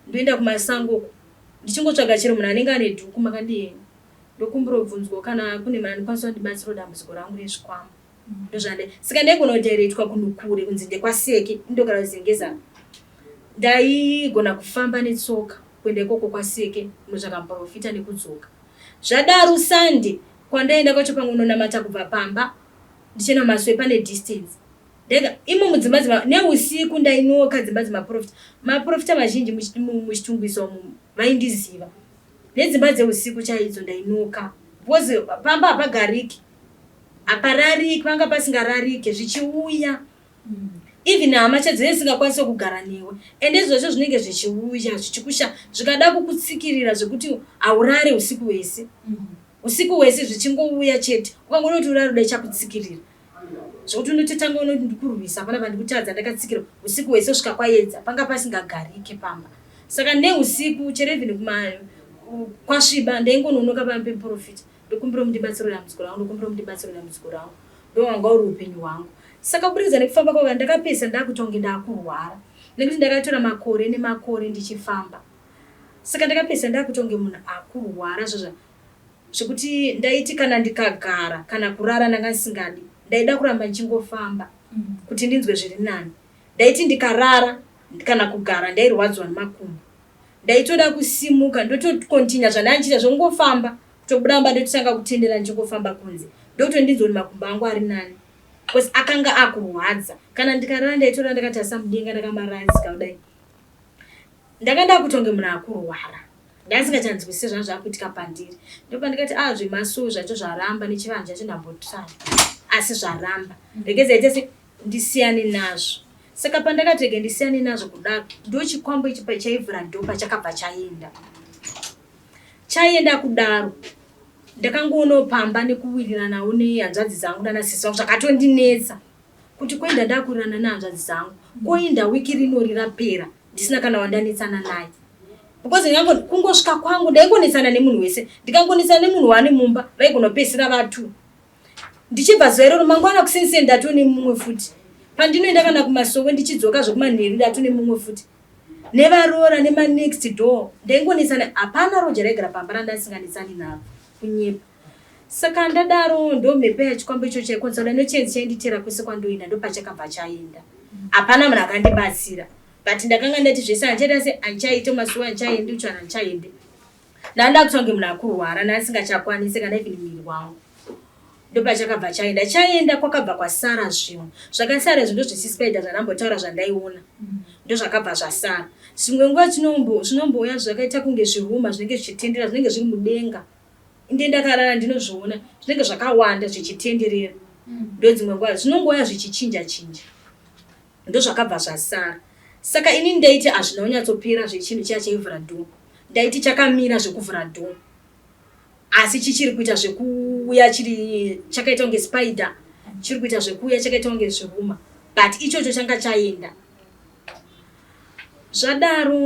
ndoenda kumasango uko ndichingotsvaga chero munhu anenge ane dhuku makadii henyu ndokumbira kubvunzwawo kana kune munhu anokwanisa kundibatsirawo dambudziko rangu rezvikwambo ndozvandai saka ndaigona kudirectwa kunhu kure kunzi ndekwaseke ndogara kuzengezana ndaigona kufamba netsoka kuenda ikoko kwaseke kunotsvaka muprofita nekudzoka Zvadaro Sunday kwandaenda kwacho pamwe unonamata kubva pamba ndichienda kumasowe pane distance. Ndega imo mudzimba dzema neusiku ndainoka dzimba dzemaprofita. Maprofita mazhinji muchitungwiza umu vaindiziva. Nedzimba dzeusiku chaidzo ndainoka because pamba hapagariki. Haparariki, panga pasingararike zvichiuya. Even hama chadzo dzinenge dzisingakwanise kugara newe. Ende izvozvo zvinenge zvichiuya zvichikusha zvikada kukutsikirira zvekuti haurare usiku hwese. Usiku hwese zvichingouya chete. Ukangoona kuti urare kudai chakutsikirira. Zvekuti unototanga unoti ndikurwisa hapana pandikutadza ndakatsikirwa usiku hwese kusvika kwayedza panga pasingagarike pamba. Saka neusiku chero even kuma kwasviba ndaingononoka pamba pemuporofita ndokumbira mundibatsire dambudziko rangu ndokumbira mundibatsire dambudziko rangu ndowanga uri upenyu hwangu. Saka kuburikidza nekufamba kwaka ndakapedzisa ndakuita kunge ndakurwara nekuti ndakatora makore nemakore ndichifamba. Saka ndakapedzisa ndakuita kunge munhu akurwara zvazva zvekuti ndaiti kana ndikagara kana kurara ndanga ndisingadi ndaida kuramba ndichingofamba kuti ndinzwe zviri nani. Ndaiti ndikarara kana kugara ndairwadziwa nemakumbo. Ndaitoda kusimuka ndotokontinya zvandanga ndichiita zvekungofamba kutobuda mumba ndototanga kutendera ndichingofamba kunze ndokutondinzwa kuti makumbo angu ari nani because akanga akurwadza. Kana ndikarara ndaitorara ndakatarisa mudenga ndakamaradzika kudai. Ndanga ndakutonge munhu akurwara. Ndasingachanzwisise zvanga zvakuitika pandiri. Ndopandikati ah zvemasowe zvacho zvaramba nechivanhu chacho ndambotraya asi zvaramba. Regedza ite se ndisiyane nazvo. Saka pandakati rege ndisiyane nazvo kudaro ndochikwambo ichi chaivhura door pachakabva chaenda. Chaenda kudaro ndakangoonawo pamba nekuwiriranawo nehanzvadzi dzangu nana sisi vangu zvakatondinetsa kuti koinda ndakurirana nehanzvadzi dzangu koinda wiki rinori rapera ndisina kana wandanetsana naye because ndingango kungosvika kwangu ndaingonetsana nemunhu wese ndikangonetsana nemunhu wani mumba vaigonopedzisira vatu ndichibva zuva iroro mangwana kuseni seni ndatone mumwe futi pandinoenda kana kumasowe ndichidzoka zvekumanheru ndatone mumwe futi nevaroora nemanext door ndaingonetsana hapana roja raigara pamba randasinganetsani naro kunyepa saka ndadaro ndomhepo yachikwambo icho chaikonzera kuda nechenzi chainditera kwese kwandoenda ndopachakabva chaenda hapana munhu akandibatsira but ndakanga ndati zvese handichaita se handichaite masuwa handichaendi utsvana handichaendi ndanda kuita kunge munhu akurwara ndandisingachakwanise kana even muviri wangu ndopachakabva chaenda chaenda kwakabva kwasara zvimwe zvakasara izvo ndozvesispider zvandambotaura zvandaiona ndozvakabva zvasara zvimwe nguva zvinombouya zvakaita kunge zviruma zvinenge zvichitendera zvinenge zviri mudenga inde ndakarara ndinozviona zvinenge zvakawanda zvichitenderera ndodzimwe nguva zvinongouya zvichichinja chinja Ndozvakabva zvasara. Saka inini ndaiti hazvina kunyatsopera zvechinhu chiya chaivhura door. Ndaiti chakamira zvekuvhura door. Asi chichiri kuita zvekuuya chiri chakaita kunge spider chiri kuita zvekuuya chakaita kunge zviruma but ichocho changa chaenda. Zvadaro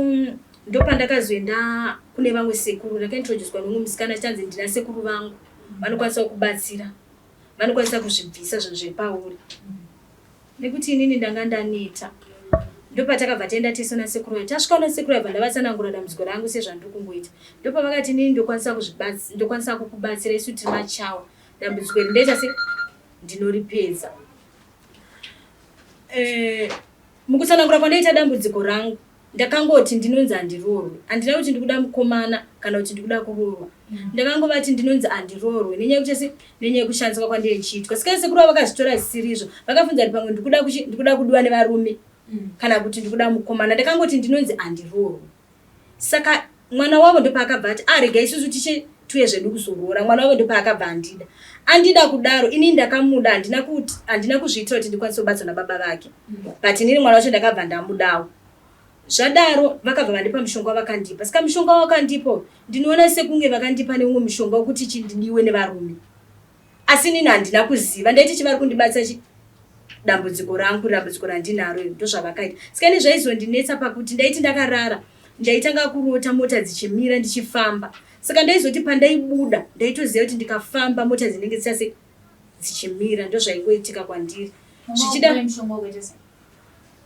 ndopandakazoenda kune vamwe sekuru ndakaintroducwa nemumwe musikana achinzi ndina sekuru vangu vanokwanisa kukubatsira vanokwanisa kuzvibvisa zvinhu zviri pauri. Nekuti inini ndanga ndaneta. Ndopatakabva taenda tese nasekuru vaye. Tasvika nasekuru vaye bva ndavatsanangura dambudziko rangu sezvandiri kungoita. Ndopavakati inini ndokwanisa kuzvibatsira ndokwanisa kukubatsira isu tiri machawa. Dambudziko iri ndoita se ndinoripedza. Eh, mukutsanangura kwandaita dambudziko rangu Ndakangoti ndinonzi handiroorwe. Handina kuti ndikuda mukomana kana kuti ndikuda kuroorwa. Ndakangovati ndinonzi handiroorwe nenyaya yekuti se nenyaya yekushandiswa kwandiri ndichiitwa. Saka sekuru avo vakazvitora zvisiri izvo. Vakafunza kuti pamwe ndikuda kuchi ndikuda kudiwa nevarume kana kuti ndikuda mukomana. Ndakangoti ndinonzi handiroorwe. Saka mwana wavo ndopaakabva ati ah rega isusu tiche tuye zvedu kuzoroora. Mwana wavo ndopaakabva andida. Andida kudaro ini ndakamuda handina kuti handina kuzviitira kuti ndikwanise kubatswa nababa vake. But inini mwana wacho ndakabva ndamudawo. Zvadaro vakabva vandipa mushonga wavakandipa. Saka mushonga wawakandipa ndinoona sekunge vakandipa neumwe mushonga wekuti chi ndidiwe nevarume. Asi inini handina kuziva. Ndaiti chivari kundibatsira chi dambudziko rangu dambudziko randinaro iri ndozvavakaita. Saka ini zvaizondinetsa pakuti ndaiti ndakarara ndaitanga kurota mota dzichimira ndichifamba. Saka ndaizoti pandaibuda ndaitoziva kuti ndikafamba mota dzinenge dzichase dzichimira ndozvaingoitika kwandiri. Zvichida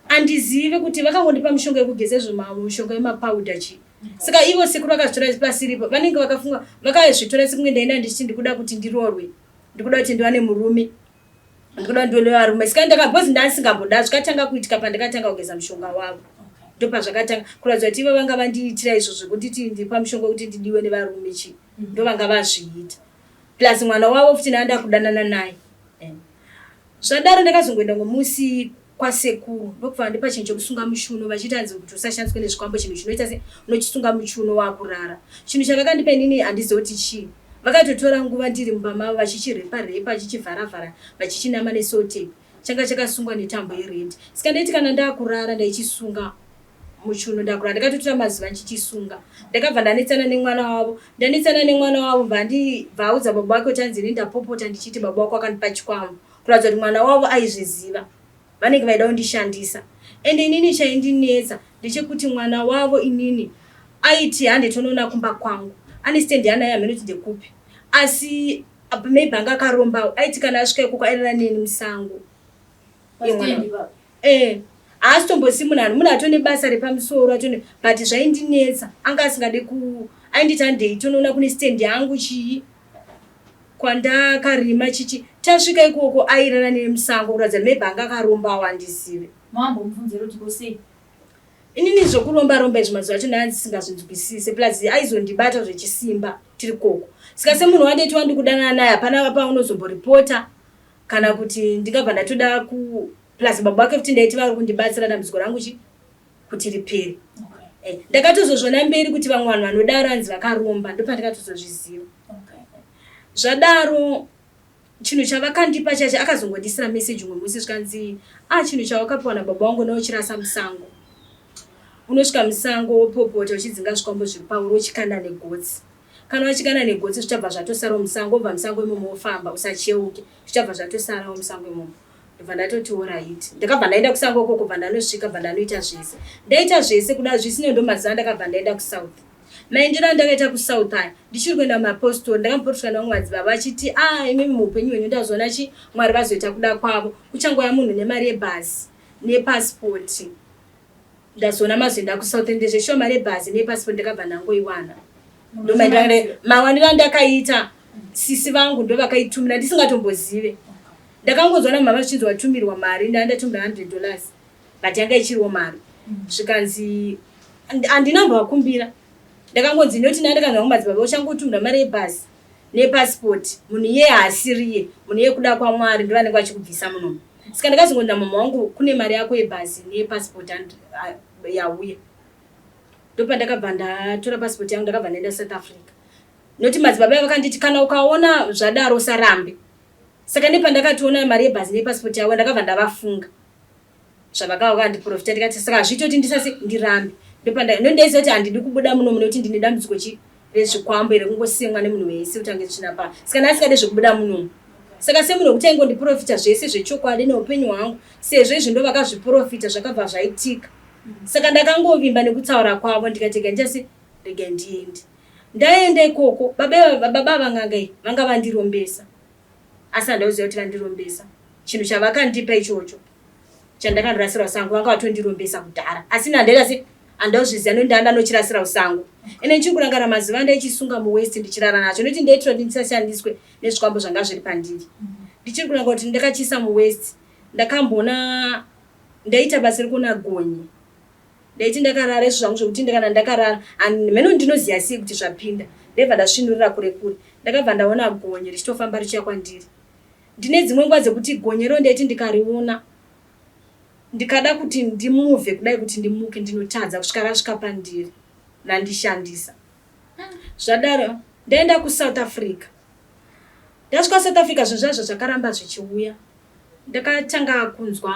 Andizive kuti vakangondipa mishonga yekugeza izvo mishonga yemapowder chii. Saka ivo sekuru vakazvitora pasiripo vanenge vakafunga vakazvitora sekunge ndaenda ndichiti ndikuda kuti ndiroorwe ndikuda kuti ndiwane murume ndikuda kuti ndione varume saka ndaka because ndasingamboda zvikatanga kuitika pandakatanga kugeza mushonga wavo ndopazvakatanga kuratidza kuti ivo vanga vandiitira izvo zvekunditi ndipa mushonga wekuti ndidiwe nevarume chii ndovanga vazviita plus mwana wavo futi ndanga ndakudanana naye Zvadaro ndakazongoenda ngomusi kwasekuru ndokubva vandipa chinhu chekusunga muchiuno vachiti hanzi kuti usashandiswe nezvikwambo chinhu chinoita se unochisunga muchiuno wakurara. Chinhu chavakandipa inini handizive kuti chii. Vakatotora nguva ndiri mumba mavo vachichirepa repa vachichivhara vhara vachichinama nesotape. Changa chakasungwa netambo yered. Saka ndaiti kana ndakurara ndaichisunga muchuno ndakurara. Ndakatotora mazuva ndichichisunga. Ndakabva ndanetsana nemwana wavo. Ndanetsana nemwana wavo bva audza baba wake kuti hanzi ini ndapopota ndichiti baba wako akandipa chikwambo. Kuratidza kuti mwana wavo aizviziva. Vanenge vaida kundishandisa. Ende inini chaindinetsa ndechekuti mwana wavo inini aiti hande tonoona kumba kwangu. Ane stand yaanayo hameno kuti ndekupi. Asi maybe anga akarombawo aiti kana asvika ikoko airara neni musango. Eh, haasitombosiyi munhu ani munhu atone basa repamusoro atone but zvaindinetsa anga asingade ku ainditi handei tonoona kune stand yangu chii kwandakarima chichi tasvika ikoko airara nemusango kuratidza maybe anga akarombawo handizive. Mambomubvunzira kuti ko sei? Inini zvekuromba romba izvi mazuva acho ndanga ndisingazvinzwisise plus aizondibata zvechisimba tiri koko saka semunhu wandaiti wandikudanana naye hapana paunozomboripota kana kuti ndingabva ndatoda ku plus baba vake futi ndaiti vari kundibatsira dambudziko rangu chi kuti ripere okay. Eh, ndakatozozvona mberi kuti vamwe vanhu vanodaro anzi vakaromba ndopandakatozozviziva okay. Zvadaro chinhu chavakandipa chacho akazongondisira message umwe musi zvikanzi ah chinhu chawakapiwa nababa wangu unochirasa musango unosvika musango wopopota uchidzinga zvikwambo zviri pauri uchikanda negotsi kana wachikanda negotsi zvichabva zvatosarawo musango wobva musango imomo wofamba usacheuke zvichabva zvatosarawo musango imomo ndobva ndatoti oraiti ndakabva ndaenda kusango ikoko bva ndanosvika bva ndanoita zvese ndaita zvese kuda zvisine ndomazuva ndakabva ndaenda kusouth Maendero andakaita kuSouth aya ndichiri kuenda kumapostori ndakamboporofita nevamwe madzibaba vachiti a ah, imimi muupenyu hwenyu ndazoona chi Mwari vazoita kuda kwavo kuchangouya munhu nemari yebhazi nepasipoti ndazoona mazoenda kuSouth ende zveshuwa mari yebhazi nepasipoti ndakabva ndangoiwana mawaniro andakaita sisi vangu ndovakaitumira ndisingatombozive ndakangonzwa namama zvichinzi watumirwa mari ndandatumira 100 dollars but yanga ichiriwo mari zvikanzi handina kumbovakumbira ndakangonzi noti ndandakanzwa kumadzibaba uchangotumira mari yebhazi nepasipoti munhu iye haasiriye munhu iye kuda kwamwari ndovanenge vachikubvisa munomu saka ndakazongonzi namama wangu kune mari yako yebhazi nepasipoti yauya ndopandakabva ndatora pasipoti yangu ndakabva ndaenda south africa noti madzibaba vakanditi kana ukaona zvadaro usarambe Saka nepandakatoona mari yebhazi nepassport yavo ndakabva ndavafunga zvavakava vakandiprofita ndikati saka hazviite kuti ndisase ndirambe ndopanda ndondaiziva kuti handidi kubuda muno muno kuti ndine dambudziko chi rezvikwambo here kungosemwa nemunhu wese kuti ange tsvina pa saka ndasingade zvekubuda munomu saka semunhu wekuti aingondiprofita zvese zvechokwadi neupenyu hwangu sezvo izvi ndo vakazviprofita zvakabva zvaitika saka ndakangovimba nekutaura kwavo ndikati rega ndichase rega ndiende ndaenda ikoko baba baba vanganga iyi vanga vandirombesa asi handauziva kuti vandirombesa chinhu chavakandipa ichocho chandakandorasira usango vanga vatondirombesa kudhara asi nandaita se handauzviziva nokuti ndanga ndanochirasira usango ende ndichiri kurangara mazuva andaichisunga muwest ndichirara nacho nokuti ndaitira kuti ndisashandiswe nezvikwambo zvanga zviri pandiri ndichiri kuranga kuti ndakachiisa muwest ndakamboona ndaita basa rekuona gonye Ndaiti ndakarara izvo zvangu zvekuti kana ndakarara mheno ndinoziva sei kuti zvapinda. Ndaibva ndasvinurira kure kure. Ndakabva ndaona gonye richitofamba richiuya kwandiri. Ndine dzimwe nguva dzekuti gonye iro ndaiti ndikariona ndikada kuti ndimuvhe kudai kuti ndimuke ndinotadza kusvika rasvika pandiri randishandisa. Zvadaro ndaenda kuSouth Africa. Ndasvika South Africa zvinhu zvazvo zvakaramba zvichiuya. Ndakatanga kunzwa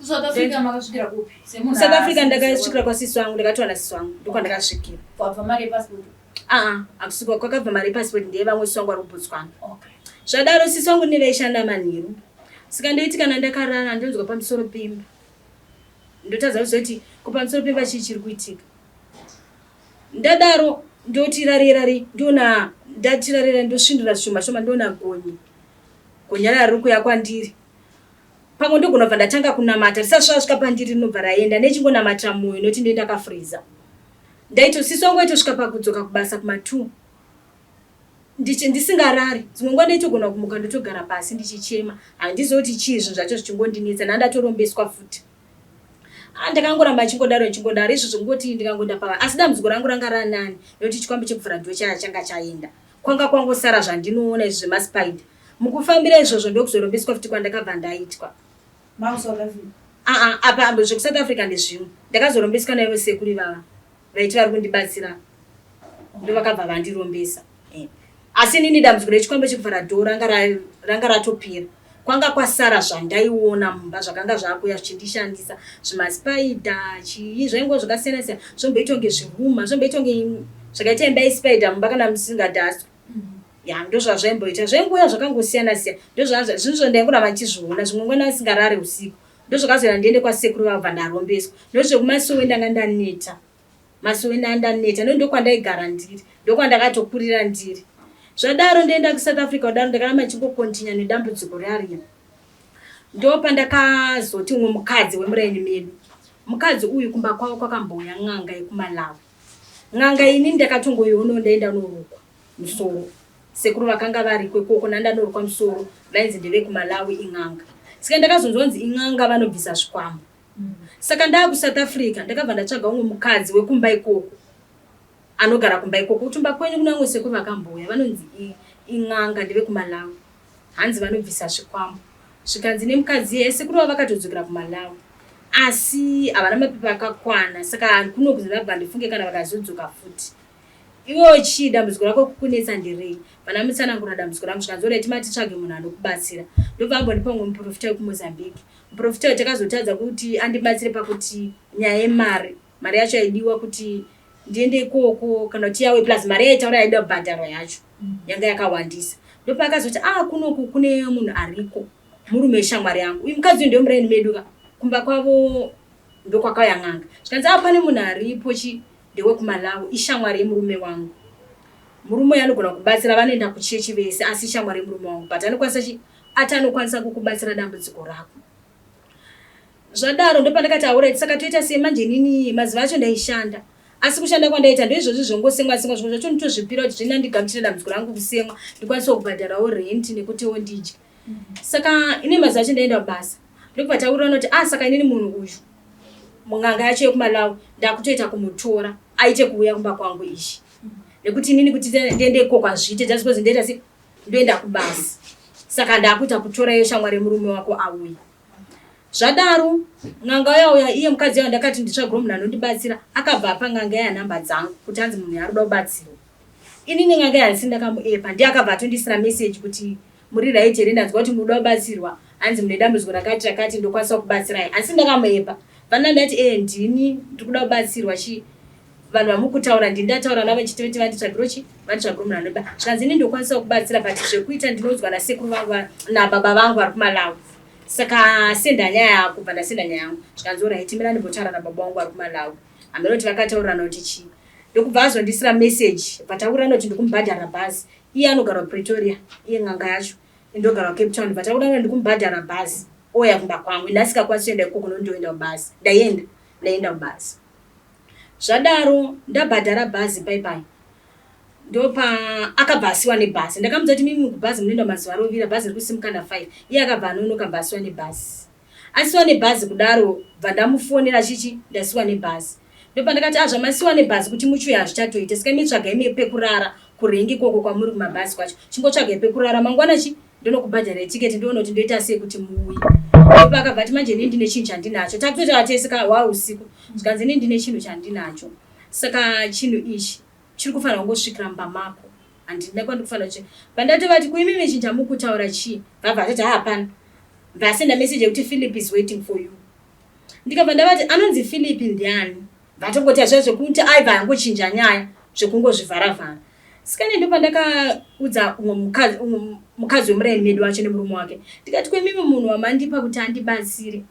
South Africa makasvikira kupi? Semunhu South Africa ndakasvikira kwasisi wangu ndakatowana sisi wangu ndokwandakasvikira. Kwabva mari yepassport? Aa, akusvikwa kwakabva mari yepassport ndeye vamwe sisi wangu vari kuBotswana. Okay. Zvadaro sisi wangu nevaishanda manheru. Saka ndoiti kana ndakarara ndonzwa pamusoro pemba. Ndotadza kuziva kuti ko pamusoro pemba chii chiri kuitika. Ndadaro ndoti rarei rarei ndoona ndati rarei rarei ndosvindura zvishoma shoma ndoona gonye. Gonyarara riri kuuya kwandiri. Pamwe ndogona kubva ndatanga kunamata risati rasvika pandiri rinobva raenda nechingonamatira mumwoyo nekuti ndee ndakafreezer. Ndaito sisi wangu vaitosvika pakudzoka kubasa kuma 2 ndichi ndisingarari. Dzimwe nguva ndaitogona kumuka ndotogara pasi ndichichema. Handizivi kuti chii zvinhu zvacho zvichingondinetsa ndandatorombeswa futi. Ah, ndakangoramba chingodaro chingodaro izvo zvekungoti ndikangoenda pava asi dambudziko rangu ranga ranani nekuti chikwambo chekuvhura ndo chaya changa chaenda. Kwanga kwangosara zvandinoona izvi zvemaspider. Mukufambira izvozvo ndokuzorombeswa futi kwandakabva ndaitwa. MakuSouth Africa? Aa apa zvekuSouth Africa ndezvimwe. Ndakazorombeswa naivo sekuru ivava vaiti vari kundibatsira ndovakabva vandirombesa. Eh. Asi inini dambudziko rechikwambo chekuvhara dhoo ranga ranga ratopera. Kwanga kwasara zvandaiona mumba zvakanga zvakuuya zvichindishandisa. Zvimaspaida chii zvaingova zvakasiyana siyana. Zvomboita kunge zvihuma, zvomboita kunge zvakaita imba yespaida mumba kana musingadhaswi. Ya ndozvazvaimboita. Zvaingouya zvakangosiyana siyana. Ndozvazva zvinhu zvandaingoramba ndichizviona zvimwe nguva ndasingarare usiku. Ndozvakazoita ndiende kwasekuru vabva ndarombeswa. Ndozvekumasowe ndanga ndaneta. Masowe ndandaneta no ndokwandaigara ndiri ndokwandakatokurira ndiri zvadaro ndoenda kusouth africa kudaro ndakaramba ndichingokontinya nedambudziko riariya ndopandakazoti umwe mukadzi wemuraini medu mukadzi uyu kumba kwavo kwakambouya n'anga yekumalawi n'anga ini ndakatongoionawo ndaenda norukwa musoro sekuru vakanga variko ikoko nandanorukwa musoro vainzi ndevekumalawi in'anga saka ndakazonzwa kunzi in'anga vanobvisa zvikwambo Saka ndaakuSouth Africa ndakabva ndatsvaga umwe mukadzi wekumba ikoko anogara kumba ikoko kutumba kwenyu kuna vamwe sekuru vakambouya vanonzi in'anga ndevekuMalawi hanzi vanobvisa zvikwambo zvikanzi nemukadzi iye sekuru vavo vakatodzokera kuMalawi asi havana mapepa akakwana saka kuno kuZimbabwe handifunge kana vakazodzoka futi iwewo chii dambudziko rako kukunetsa nderei vana mutsanangura dambudziko rangu zvikanzi orit matitsvage munhu anokubatsira ndobva ambondipa umwe muprofita wekuMozambique Muporofita uyu takazotadza kuti andibatsire pakuti nyaya yemari, mari yacho yaidiwa kuti ndiende ikoko kana kuti yawe plus mari yaitaura yaida kubhadharwa yacho yanga yakawandisa. Ndopaakazoti ah kunoku kune munhu ariko murume shamwari yangu uyu mukadzi uyu ndewemuraini medu ka kumba kwavo ndokwakauya n'anga zvikanzi ah pane munhu aripo chi ndewekuMalawi ishamwari yemurume wangu murume uyu anogona kubatsira vanoenda kuchechi vese asi ishamwari yemurume wangu but anokwanisa chi ati anokwanisa kukubatsira dambudziko rako zvadaro ndopandakati auraiti saka toita sei manje inini mazuva acho ndaishanda asi kushanda kwandaita ndoizvozvi zvongosemwa semwa zvimwe zvacho nditozvipira kuti zvina ndigamuchire dambudziko rangu kusemwa ndikwanise kubhadharawo rent nekutiwo ndidye saka ine mazuva acho ndaenda kubasa ndokubva taurirana kuti ah saka inini munhu uyu mun'anga yacho yekumalawi ndakutoita kumutora aite kuuya kumba kwangu ichi nekuti inini kuti ndiende ikoko hazviite just because ndoita se ndoenda kubasa saka ndakuita kutora iyo shamwari yemurume wako auya zvadaro n'anga yauya iye mukadzi yayo ndakati nditsvagiro munhu anondibatsira akabva apa n'anga yaya nhamba dzangu kuti anzi munhu yaruda kubatsirwa inini n'anga yansi ndakamuepa ndiye akabva atondisira meseji kuti muri right here ndanzwa kuti munoda kubatsirwa hanzi mune dambudziko rakati rakati ndokwanisa kubatsirai asi ndakamuepa vana ndati ee ndini ndikuda kubatsirwa chii vanhu vamukutaura ndini ndataura navo chiti vati vanditsvagiro chi vanditsvagiro munhu anoba zvikanzi ini ndokwanisa kubatsira but zvekuita ndinoudzwa nasekuru vangu nababa vangu vari kumalawi saka senda nyaya yako bva ndasenda nyaya yangu zvikanzi orit mira ndimbotaura nababa vangu vari kumalawi hameno kuti vakataurirana kuti chii ndokubva azondisira message vataurirana kuti ndikumubhadhara bhazi iye anogara kupretoria iye n'anga yacho ndogara kucape town vataurirana ndikumubhadhara bhazi ouya kumba kwangu indasikakwanisi kuenda ikoko nondoenda kubasa ndaienda ndaenda kubasa Zvadaro ndabhadhara bhazi pai pai ndopa akabva asiwa nebhazi ndakamudza kuti mimi kubhazi munoenda mazuva arovira bhazi riri kusimuka na 5 iye akabva anonoka bva asiwa nebhazi asiwa nebhazi kudaro bva ndamufonera chichi ndasiwa nebhazi ndopandakati ah zvamasiwa nebhazi kuti muchiuya hazvichatoita saka imi tsvagai me pekurara kurengi ikoko kwamuri kumabhazi kwacho chingotsvagai pekurara mangwana chi ndonokubhadharai tiketi ndoona kuti ndoita sei kuti muuye ndopa akabva ati manje ini ndine chinhu chandinacho takutotaura tese ka hwa usiku zvikanzi ini ndine chinhu chandinacho saka chinhu ichi chiri kufanira kungosvikira mumba mako handina kwandikufanira kuchi pandatovati kuimimi chinhu chamukutaura chii vabva atoti hapana vasenda message yekuti philip is waiting for you ndikabva ndavati anonzi philip ndiani vatongoti hazviya zvekuti aibva angochinja nyaya zvekungozvivharavhara Sikane ndopandakaudza umwe mukadzi umwe mukadzi wemuraini medu wacho nemurume wake ndikati kwemimi munhu wamandipa kuti andibatsire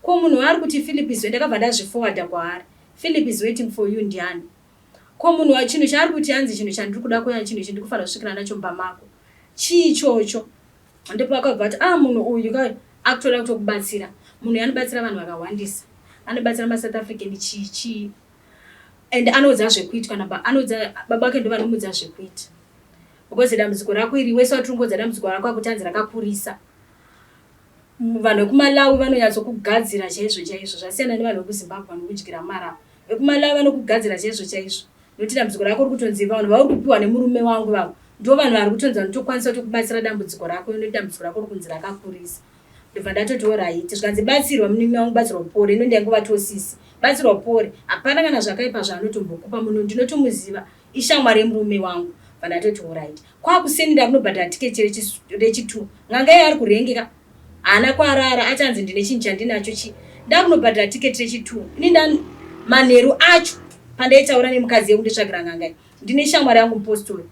ko munhu waari kuti Philip is ndakabva ndazviforwarda kwaari Philip is waiting for you ndiani ko munhu wachinhu chaari kuti hanzi chinhu chandiri kuda kuya chinhu ichi ndikufanira kusvikira nacho mumba mako chii ichocho ndipo akabva ati ah munhu uyu ka akutoda kutokubatsira munhu uyu anobatsira vanhu vakawandisa anobatsira masouth african chii chii and anoudza zvekuitwa naba anoudza baba vake ndovanomuudza zvekuita because dambudziko rako iri wese watiringoudza dambudziko rako akuti hanzi rakakurisa vanhu vekumalawi vanonyatsokugadzira chaizvo chaizvo zvasiyana nevanhu vekuzimbabwe vanokudyira marava vekumalawi vanokugadzira chaizvo chaizvo nokuti dambudziko rako ri kutonzi vanhu vauri kupiwa nemurume wangu vavo ndo vanhu vari kutonzi vanotokwanisa kutokubatsira dambudziko rako nokuti dambudziko rako ri kunzi rakakurisa Ndobva ndatoti horaiti zvikanzi batsirwa munin'ina wangu batsirwa upore ino ndaingova tosisi batsirwa upore hapana kana zvakaipa zvaanotombokupa munhu ndinotomuziva ishamwari yemurume wangu. Bva ndatoti alright. Kwakuseni ndakunobhadhara tiketi rechitwo. N'anga iye ari kurengeka. Haana kwarara ati anzi ndine chinhu chandinacho chi. Ndakunobhadhara tiketi rechitwo. Ini nda manheru acho pandaitaura nemukadzi yekunditsvagira n'anga iyi. Ndine shamwari yangu mupostori.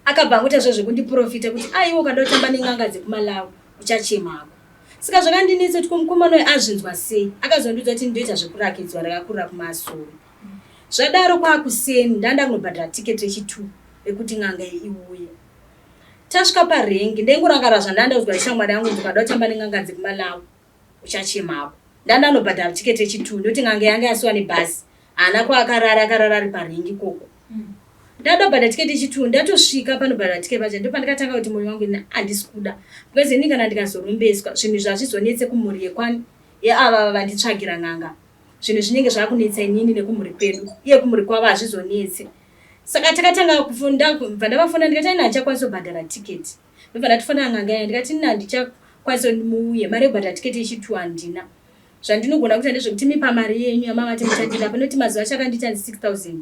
Akabva angoita zviya zvekundiprofita kuti aiwa ukada kutamba nen'anga dzekuMalawi uchachema hako. Saka zvakandinetsa kuti ko mukomana uyu azvinzwa sei. Akazondiudza kuti ndoita zvekurakidzwa ndakakurira kumasowe. Zvadaro kwakuseni ndanga ndakunobhadhara ticket rechitwo rekuti n'anga iyi iuye. Tasvika parengi ndaingorangarira zvandanga ndaudzwa neshamwari yangu kuti ukada kutamba nen'anga dzekuMalawi uchachema hako. Ndanga ndanobhadhara ticket rechitwo nekuti n'anga yanga yasiwa nebhazi. Haana kwaakarara akarara ari parengi ikoko. Ndadobhadhara ticket rechitwo ndatosvika panobhadhara ticket pacho ndopandakatanga kuti moyo wangu ini handisi kuda because ini kana ndikazorombeswa zvinhu izvi hazvizonetse kumhuri yekwani yeava vanditsvagira n'anga. Zvinhu zvinenge zvakunetsa inini nekumhuri kwedu iye kumhuri kwavo hazvizonetse. Saka takatanga kufunda bva ndavafona ndikati ini handichakwanisi kubhadhara ticket. Ndobva ndatofonera n'anga iya ndikati ini handichakwanisi muuye mari yekubhadhara ticket yechitwo handina. Zvandinogona kuita ndezvekuti imi pamari yenyu yamavati muchandida panoti mazuva acho akandiita hanzi 6000.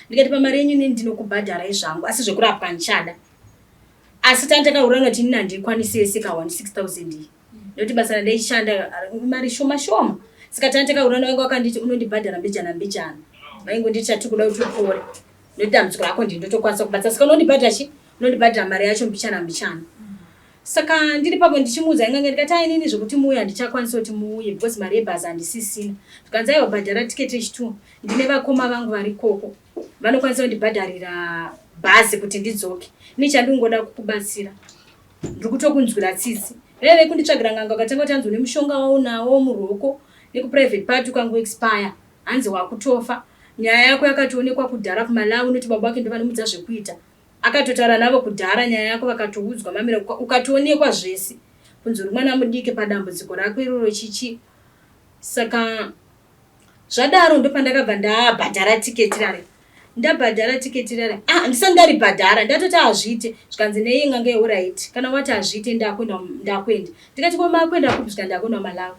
Ndikati pamari yenyu inini ndinokubhadharai zvangu asi zvekurapwa handichada. Asi tanga takaurana kuti inini handikwanisi yese ka 6000 iyi. Nekuti basa randaishanda mari shoma shoma. Saka tanga takaurana vanga vakanditi unondibhadhara mbijana mbijana. Vaingonditi chatikuda kuti upore. Nekuti dambudziko rako ndini ndotokwanisa kubatsira. Saka unondibhadhara chi? Unondibhadhara mari yacho mbichana mbichana. Saka ndiri papo ndichimuudza inganga ndikati ah inini zvekuti muuye handichakwanisi kuti muuye because mari yebhazi handisisina. Zvikanzi aiwa bhadhara ticket rechitwo ndine vakoma vangu varikoko vanokwanisa kundibhadharira bhazi kuti ndidzoke. Ini chandingoda kukubatsira ndiri kutokunzwira tsitsi. Vaive vekunditsvagira n'anga vakatanga kuti hanzi une mushonga waunawo muruoko nekuprivate party ukango expire hanzi wakutofa. Nyaya yako yakatoonekwa kudhara kuMalawi unoti baba vake ndovanomuudza zvekuita. Akatotaura navo kudhara nyaya yako vakatoudzwa mamira ukatoonekwa zvese kunzi uri mwana mudiki padambudziko rako iroro chichi saka zvadaro ndopandakabva ndabhadhara tiketi rare ndabhadhara tiketi rare ah ndisati ndaribhadhara ndatoti hazviite zvikanzi neiyi n'anga yeuraiti kana wati hazviite ndakuenda ndakuenda ndikati ko makuenda kupi zvikanzi ndakuenda Malawi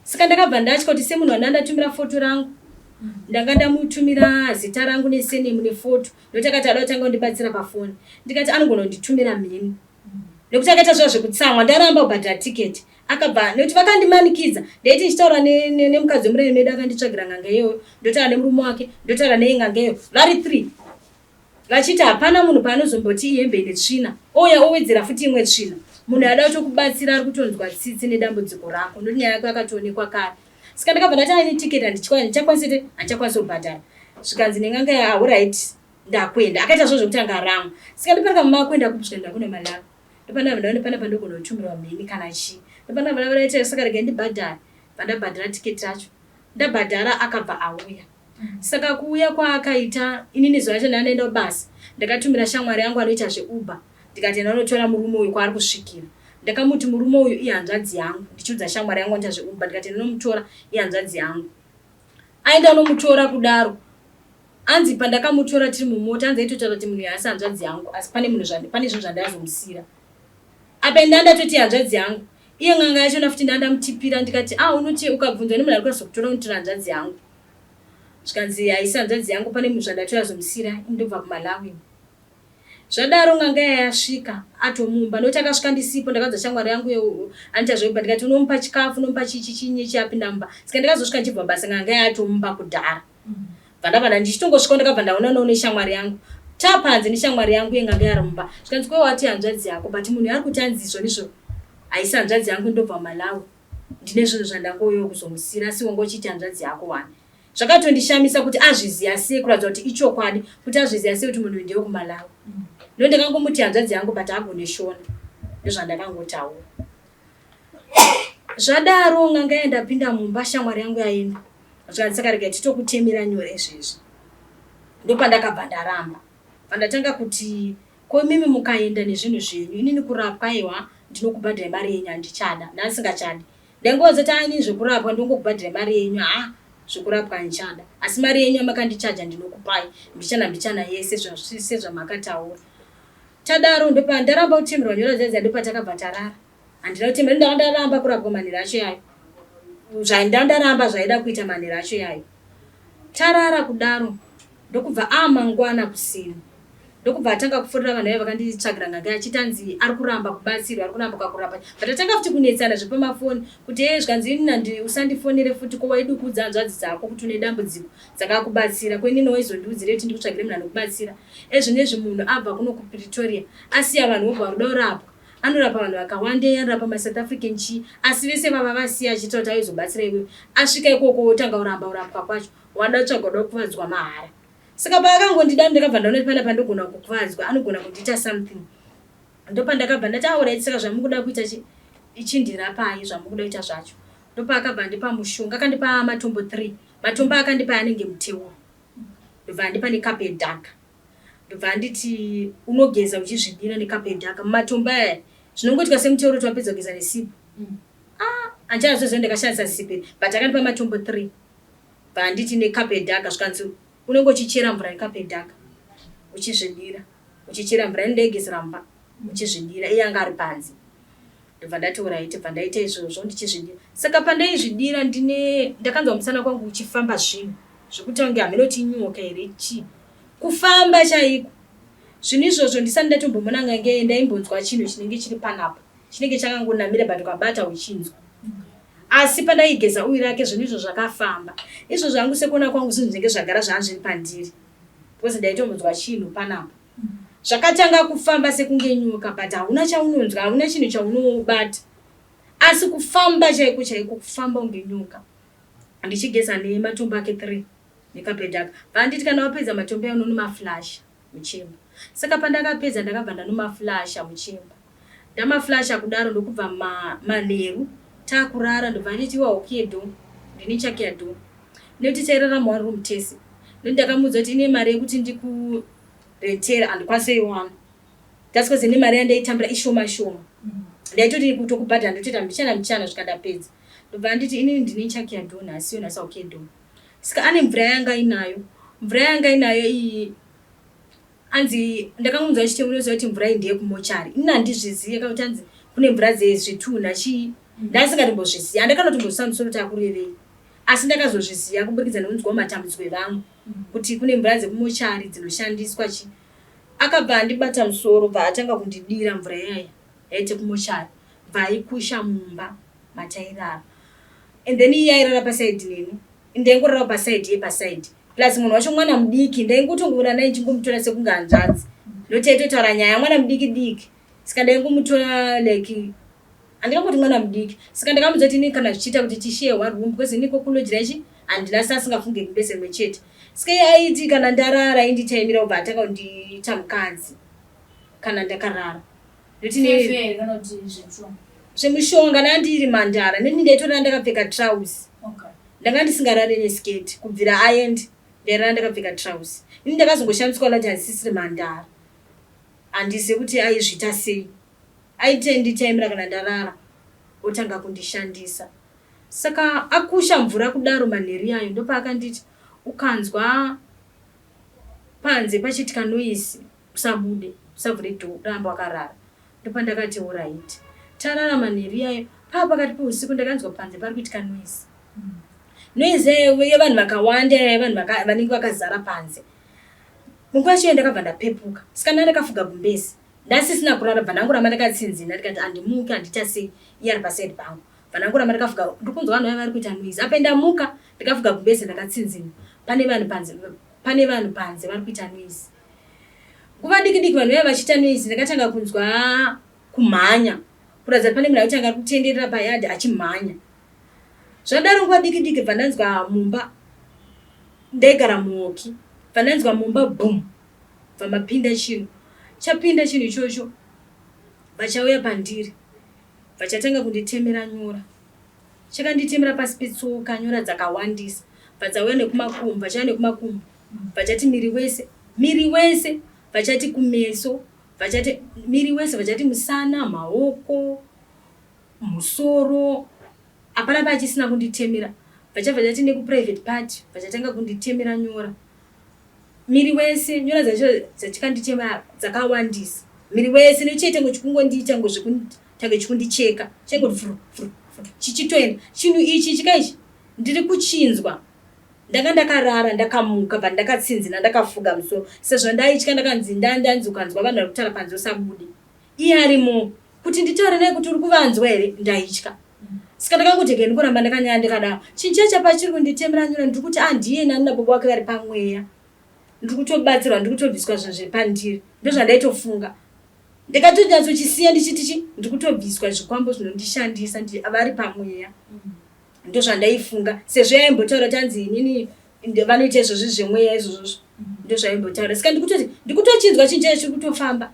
Saka ndakabva ndatya kuti semunhu wandanga ndatumira foto rangu ndanga ndamutumira zita rangu nesenemu nefoto nekuti akati ada kutanga kundibatsira pafoni ndikati anogona kunditumira mheni nekuti akaita zviya zvekutsamwa ndaramba kubhadhara tiketi akabva nekuti vakandimanikidza ndaiti ndichitaura nemukadzi wemuraini medu akanditsvagira n'anga iyoyo ndotaura nemurume wake ndotaura neye n'anga iyoyo vari three Vachiti hapana munhu paanozomboti ihembe ine tsvina ouya owedzera futi imwe tsvina. Munhu ada kutokubatsira ari kutonzwa tsitsi nedambudziko rako nekuti nyaya yako yakatoonekwa kare. Saka ndakabva ndati aine ticket handichakwanisi handichakwanisi kubhadhara. Zvikanzi nen'anga ya alright ndakuenda. Akaita zvozvo zvekuti anga aramwa. Saka ndopanga makuenda kupi zvikanzi ndakuna Malawi. Ndopandabva ndaona panapa ndogona kutumirwa mheni kana chii. Ndopandabva ndaona saka regai ndibhadhare. Pandabhadhara ticket racho. Ndabhadhara akabva auya. Saka kuuya kwaakaita inini zuva racho ndandaenda kubasa ndakatumira shamwari yangu anoita zveUber ndikati enda unotora murume uyu kwaari kusvikira. Ndakamuti murume uyu ihanzvadzi yangu ndichiudza shamwari yangu anoita zveUber ndikati enda unomutora ihanzvadzi yangu. Aenda unomutora kudaro anzi pandakamutora tiri mumota anzi aitotaura kuti munhu uyu haasi hanzvadzi yangu asi pane munhu pane zvinhu zvandazomusira. Apa ndanga ndatoti hanzvadzi yangu. Iye n'anga yachona futi ndanga ndamutipira ndikati ah unoti ukabvunzwa nemunhu ari kuzokutora unotora hanzvadzi yangu. Zvikanzi haisi hanzvadzi yangu pane munhu zvandatoya zomusira ndobva kuMalawi. Zvadaro n'anga iya yasvika atomumba nekuti akasvika ndisipo ndakaudza shamwari yangu anoita zveuba ndikati unomupa chikafu unomupa chichi chinyi chiapinda mumba. Saka ndakazosvika ndichibva basa n'anga iya yatomumba kudhara. Bva ndabva ndichitongosvika ndakabva ndaonanawo neshamwari yangu tapanze neshamwari yangu yenganga yari mumba zvikanzi kwe wati hanzvadzi yako but munhu yaari kuti anzi izvo ndizvo haisi hanzvadzi yangu ndobva Malawi ndine zvinhu zvandangouyawo kuzomusira asi wanga uchiiti hanzvadzi yako wani zvakatondishamisa kuti azviziva sei kuratidza kuti ichokwadi kuti azviziva sei kuti munhu uyu ndewekuMalawi ndo ndakangomuti hanzvadzi yangu but agone shona ndozvandakangotaura Zvadaro n'anga iya ndapinda mumba shamwari yangu yaenda zvikanzi saka rega titokutemera nyora izvezvi. Ndopandakabva ndaramba. Pandatanga kuti ko imimi mukaenda nezvinhu zvenyu inini kurapwa aiwa ndinokubhadhirai mari yenyu handichada. Ndandisingachadi. Ndaingovaudza kuti ah inini zvekurapwa ndongokubhadhirai mari yenyu haa zvekurapwa handichada. Asi mari yenyu yamakandichaja ndinokupai mbichana mbichana yese sezvamakataura. Tadaro ndopandaramba kutemerwa nyora dziya dziya ndopatakabva tarara. Handina kuti mari ndanga ndaramba kurapwa manheru acho yayo. Zvandanga ndaramba zvaida kuita manheru acho yayo. Tarara kudaro ndokubva amangwana kuseni. Ndokubva atanga kufonera vanhu vaiva vakanditsvagira n'anga achiti anzi ari kuramba kubatsirwa, ari kuramba kwakurapa. But atanga futi kunetsana zvepamafoni kuti ee zvikanzi ini nandi usandifonere futi ko waidi kuudza hanzvadzi dzako kuti une dambudziko dzakakubatsira ko inini waizondiudzirei kuti ndikutsvagire munhu anokubatsira. Ezvinezvi munhu abva kuno kuPretoria asiya vanhu vobva varuda kurapwa. Anorapa vanhu vakawanda iye anorapa maSouth African chii asi vese vava vasiya achiita kuti aizobatsira iwewe. Asvika ikoko wotanga kuramba kurapwa kwacho wada tsvaga uda kukuvadzwa mahara. Saka paakangondida ndakabva ndaona kuti panapa ndogona kukuvadzwa anogona kundiita something. Ndopandakabva ndati aorit saka zvamukuda kuita chi ichindirapai zvamukuda kuita zvacho. Ndopaakabva andipa mushonga akandipa matombo 3 matombo akandipa anenge muteuro ndobva andipa nekapu yedhaka. Ndobva anditi unogeza uchizvidira nekapu yedhaka mumatombo aya zvinongoitika semuteuro kuti wapedza kugeza nesipo. Ah handichanyatsoziva ndakashandisa sipo here but akandipa matombo 3. Bva anditi nekapu yedhaka zvikanzi unenge uchichera mvura nekapu yedhaka uchizvidira uchichera mvura ini ndaigezera mumba uchizvidira iye anga ari panze ndobva ndati oraiti bva ndaita izvozvo ndichizvidira saka pandaizvidira ndine ndakanzwa musana kwangu uchifamba zvinhu zvekuti ange hameno kuti inyoka here chii kufamba chaiko zvinhu izvozvo ndisati ndatombomona ngange ndaimbonzwa chinhu chinenge chiri panapa chinenge chakangonamira but ukabata uchinzwa Asi pandaigeza uyu rake zvinhu izvo zvakafamba. Izvo zvangu sekuona kwangu zvinhu zvinenge zvagara zvanga zviri pandiri because ndaitombonzwa chinhu panapa. Zvakatanga kufamba sekunge nyoka but hauna chaunonzwa, hauna chinhu chaunobata. Asi kufamba chaiko chaiko kufamba kunge nyoka. Ndichigeza nematombo ake 3 nekabed aka. Vanditi kana wapedza matombo aya unonomaflasha muchemba. Saka pandakapedza ndakabva ndanomaflasha muchemba. Ndamaflasha kudaro ndokubva ma, manheru takurara ndobva anditi iwe haukiye door ndini ndichakiya door nekuti tairara muone room tese nekuti ndakamuudza kuti ine mari yekuti ndikurentera handikwanise iwana that's cause ine mari yandaitambira ishoma shoma ndaitoti kutokubhadhara ndotoita mbichana mbichana svika ndapedza ndobva anditi inini ndini ndichakiya door nhasi iyo nhasi haukiye door saka ane mvura yanga inayo mvura yanga inayo iyi Hanzi ndakamunzwa achiti unoziva kuti mvura iyi ndeyekumochari. Ini handizvizive kana kuti hanzi kune mvura dzezvitunha chii. Ndasingatombozviziva. Handakanotombozvisa musoro kuti akurevei. Asi ndakazozviziva kuburikidza nekunzwawo matambudziko evamwe kuti kune mvura dzekumochari dzinoshandiswa chii. Akabva andibata musoro bva atanga kundidira mvura iyaya yaite kumochari bva aikusha mumba matairara. And then iye airara paside neni. Ndaingorarawo paside iye paside. Plus munhu wacho mwana mudiki ndaingotongoona naye ndichingomutora sekunge hanzvadzi. Nokuti aitotaura nyaya mwana mudiki diki. Saka ndaingomutora like handingangoti mwana mudiki. Saka ndakamuudza kuti ini kana zvichiita kuti tishare one room because ini kokulodgera ichi handina asi asingafunge kumbese rimwe chete. Saka iye aiti kana ndarara ainditaimira obva atanga kundiita mukadzi kana ndakarara. Zvemushonga ndandiri mhandara neni ndaitorara ndakapfeka trouse. Okay. Ndanga ndisingarare neskirt kubvira aend ndairara ndakapfeka trouse. Ini ndakazongoshamiswa kuti handisisiri mhandara. Handizive kuti aizviita sei. Aitenditaimira kana ndarara otanga kundishandisa. Saka akusha mvura kudaro manheru iyayo ndopaakanditi ukanzwa panze pachiitika noise usabude usavhure door ramba wakarara ndopandakati horaiti tarara manheru iyayo paa pakati peusiku ndakanzwa panze pari kuitika noise noise yevanhu vakawanda yevanhu vanenge vakazara panze munguva yacho ndakabva ndapepuka saka ndandakafuga gumbezi ndasisina kurara bva ndangoramba ndakatsinzina ndikati handimuki handiita sei iye ari pasaidi pangu bva ndangoramba ndakafuga ndikunzwa vanhu vaya vari kuita noise ape ndamuka ndikafuga gumbezi ndakatsinzina pane vanhu panze pane vanhu panze vari kuita noise Nguva diki diki vanhu vaiva vachiita noise ndakatanga kunzwa kumhanya kuratidza kuti pane munhu aitanga ari kutenderera payard achimhanya. Zvadaro nguva diki diki bva ndanzwa mumba ndaigara muhoki bva ndanzwa mumba boom bva mapinda chinhu chapinda chinhu ichocho bva chauya pandiri bva chatanga kunditemera nyora. Chakanditemera pasi petsoka nyora dzakawandisa bva dzauya nekumakumbo bva chauya nekumakumbo Vachati miri wese, miri wese, vachati kumeso, vachati miri wese, vachati musana, maoko, musoro. Hapana pachisina kunditemera. Vachabva vachati nekuprivate part, vachatanga kunditemera nyora. Miri wese, nyora dzacho dzachikanditema dzakawandisa. Miri wese nechiita ngo chikungondiita ngo zvekutange chikundicheka. Chengoti fru fru fru chichitoenda. Chinhu ichi chika ichi ndiri kuchinzwa. Ndanga ndakarara ndakamuka but ndakatsinzina ndakafuga musoro sezvo ndaitya ndakanzi ndandanzi ukanzwa vanhu vari kutaura panze usabude. Iye arimo kuti nditaure naye kuti uri kuvanzwa here ndaitya. Saka ndakangoti rega ndikuramba ndakanyara ndakadaro. Chinhu chiya chapa chiri kunditemera nyora ndiri kuti andiye nani nababa wake vari pamweya. Ndiri kutobatsirwa ndiri kutobviswa zvinhu zviri pandiri. Ndozvandaitofunga. Ndakatonyatsochisiya ndichiti chi ndiri kutobviswa zvikwambo zvinondishandisa vari pamweya. Ndozvandaifunga sezvo yaimbotaura kuti anzi inini vanoita izvozvi zvemweya izvozvozvo. Ndozvaimbotaura. Saka ndikutoti ndikutochinzwa chinhu chacho chiri kutofamba.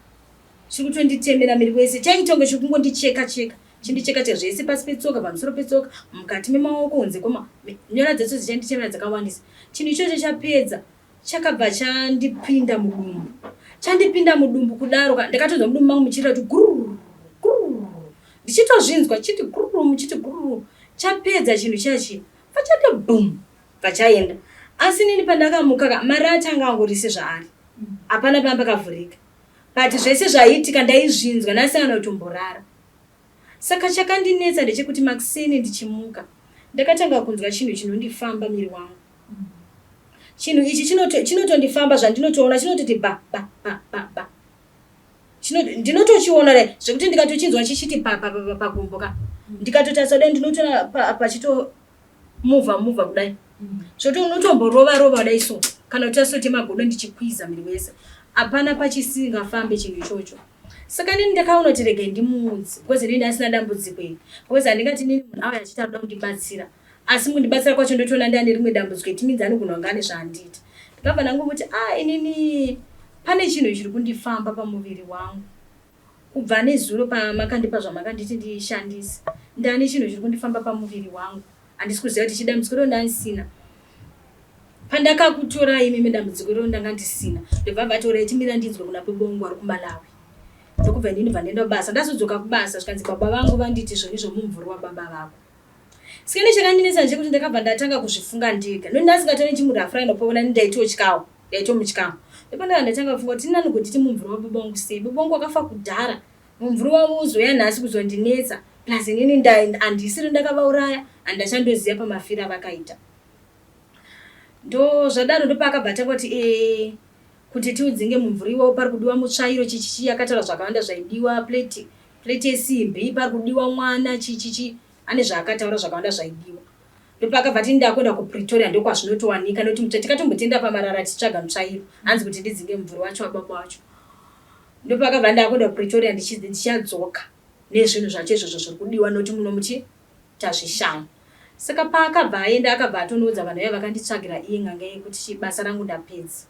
Chiri kutonditemera miri wese. Chaitonge chiri kungondicheka cheka. Chindicheka cheka zvese pasi petsoka, pamusoro petsoka, mukati memaoko, kunze kwema nyora dzacho dzichanditemera dzakawandisa. Chinhu ichocho chapedza chakabva chandipinda mudumbu. Chandipinda mudumbu kudaro ndakatonzwa mudumbu mangu muchirira kuti gururu gururu. Ndichitozvinzwa chiti gururu muchiti gururu. Chapedza chinhu chiya chiya. Pachati boom pachaenda. Asi inini pandakamuka ka marata anga angori sezvaari. Hapana panga pakavhurika. But zvese zvaiitika ndaizvinzwa ndasangana kutomborara. Saka chakandinetsa ndechekuti makuseni ndichimuka ndakatanga kunzwa chinhu chinondifamba miri wangu. Chinhu ichi chinotondifamba zvandinotoona chinototi ba ba ba ba ba. Ndinotochiona dai zvekuti ndikatochinzwa chichiti pa pa pa pagumbo ka. Ndikatotarisa dai ndinotoona pachito muvha muvha kudai. Zvekuti unotomborova rova kudai so kana kuti asote magodo ndichikwiza miri wese. Hapana pachisingafambe chinhu ichocho. Saka inini ndakaona kuti regai ndimuudze because inini ndasina dambudziko iri. Because handingati inini munhu auya achiti arikuda kundibatsira. Asi mukundibatsira kwacho ndotoona ndane rimwe dambudziko it means anogona kunge ane zvaandiita. Ndakabva ndangomuti ah inini pane chinhu chiri kundifamba pamuviri wangu. Kubva nezuro pamakandipa zvamakanditi ndishandise ndane chinhu chiri kundifamba pamuviri wangu. Handisi kuziva kuti chidambudziko iro ndandisina. Pandakakutorai imimi dambudziko iro ndanga ndisina. Ndobva vati alright mira ndinzwe kuna baba vangu vari kuMalawi. Ndokubva inini ndobva ndaenda kubasa. Ndazodzoka kubasa zvikanzi baba vangu vanditi zvoni zvomumvuri wababa vako. Saka ini chakandinetsa ndechekuti ndakabva ndatanga kuzvifunga ndega. Nekuti ndasingatone chimurafura inopoona ndaitotyawo. Ndaitomutyawo. Ndipo ndakabva ndatanga kufunga kuti nani kunditi mumvuri wababa vangu sei. Baba vangu vakafa kudhara. Mumvuri wavo wozouya nhasi kuzondinetsa. Plus inini handisiri ndakavauraya handachandoziva pamafiro avakaita. Ndo zvadaro ndopaakabva atanga kuti ee kuti tiudzinge mumvuri iwawo pari kudiwa mutsvairo chichichi akataura zvakawanda zvaidiwa plate plate yesimbi pari kudiwa mwana chichichi ane zvaakataura zvakawanda zvaidiwa ndopaakabva ati ndakuenda kupretoria ndokwazvinotowanika nekuti mutsva tikatombotenda pamarara tichitsvaga mutsvairo hanzi kuti ndidzinge mumvuri wacho wababa wacho ndopaakabva ndakuenda kupretoria ndichadzoka nezvinhu zvacho izvozvo zviri kudiwa nekuti muno muchi tazvishaya saka paakabva aenda akabva atonoudza vanhu vaya vakanditsvagira iye n'anga yekuti basa rangu ndapedza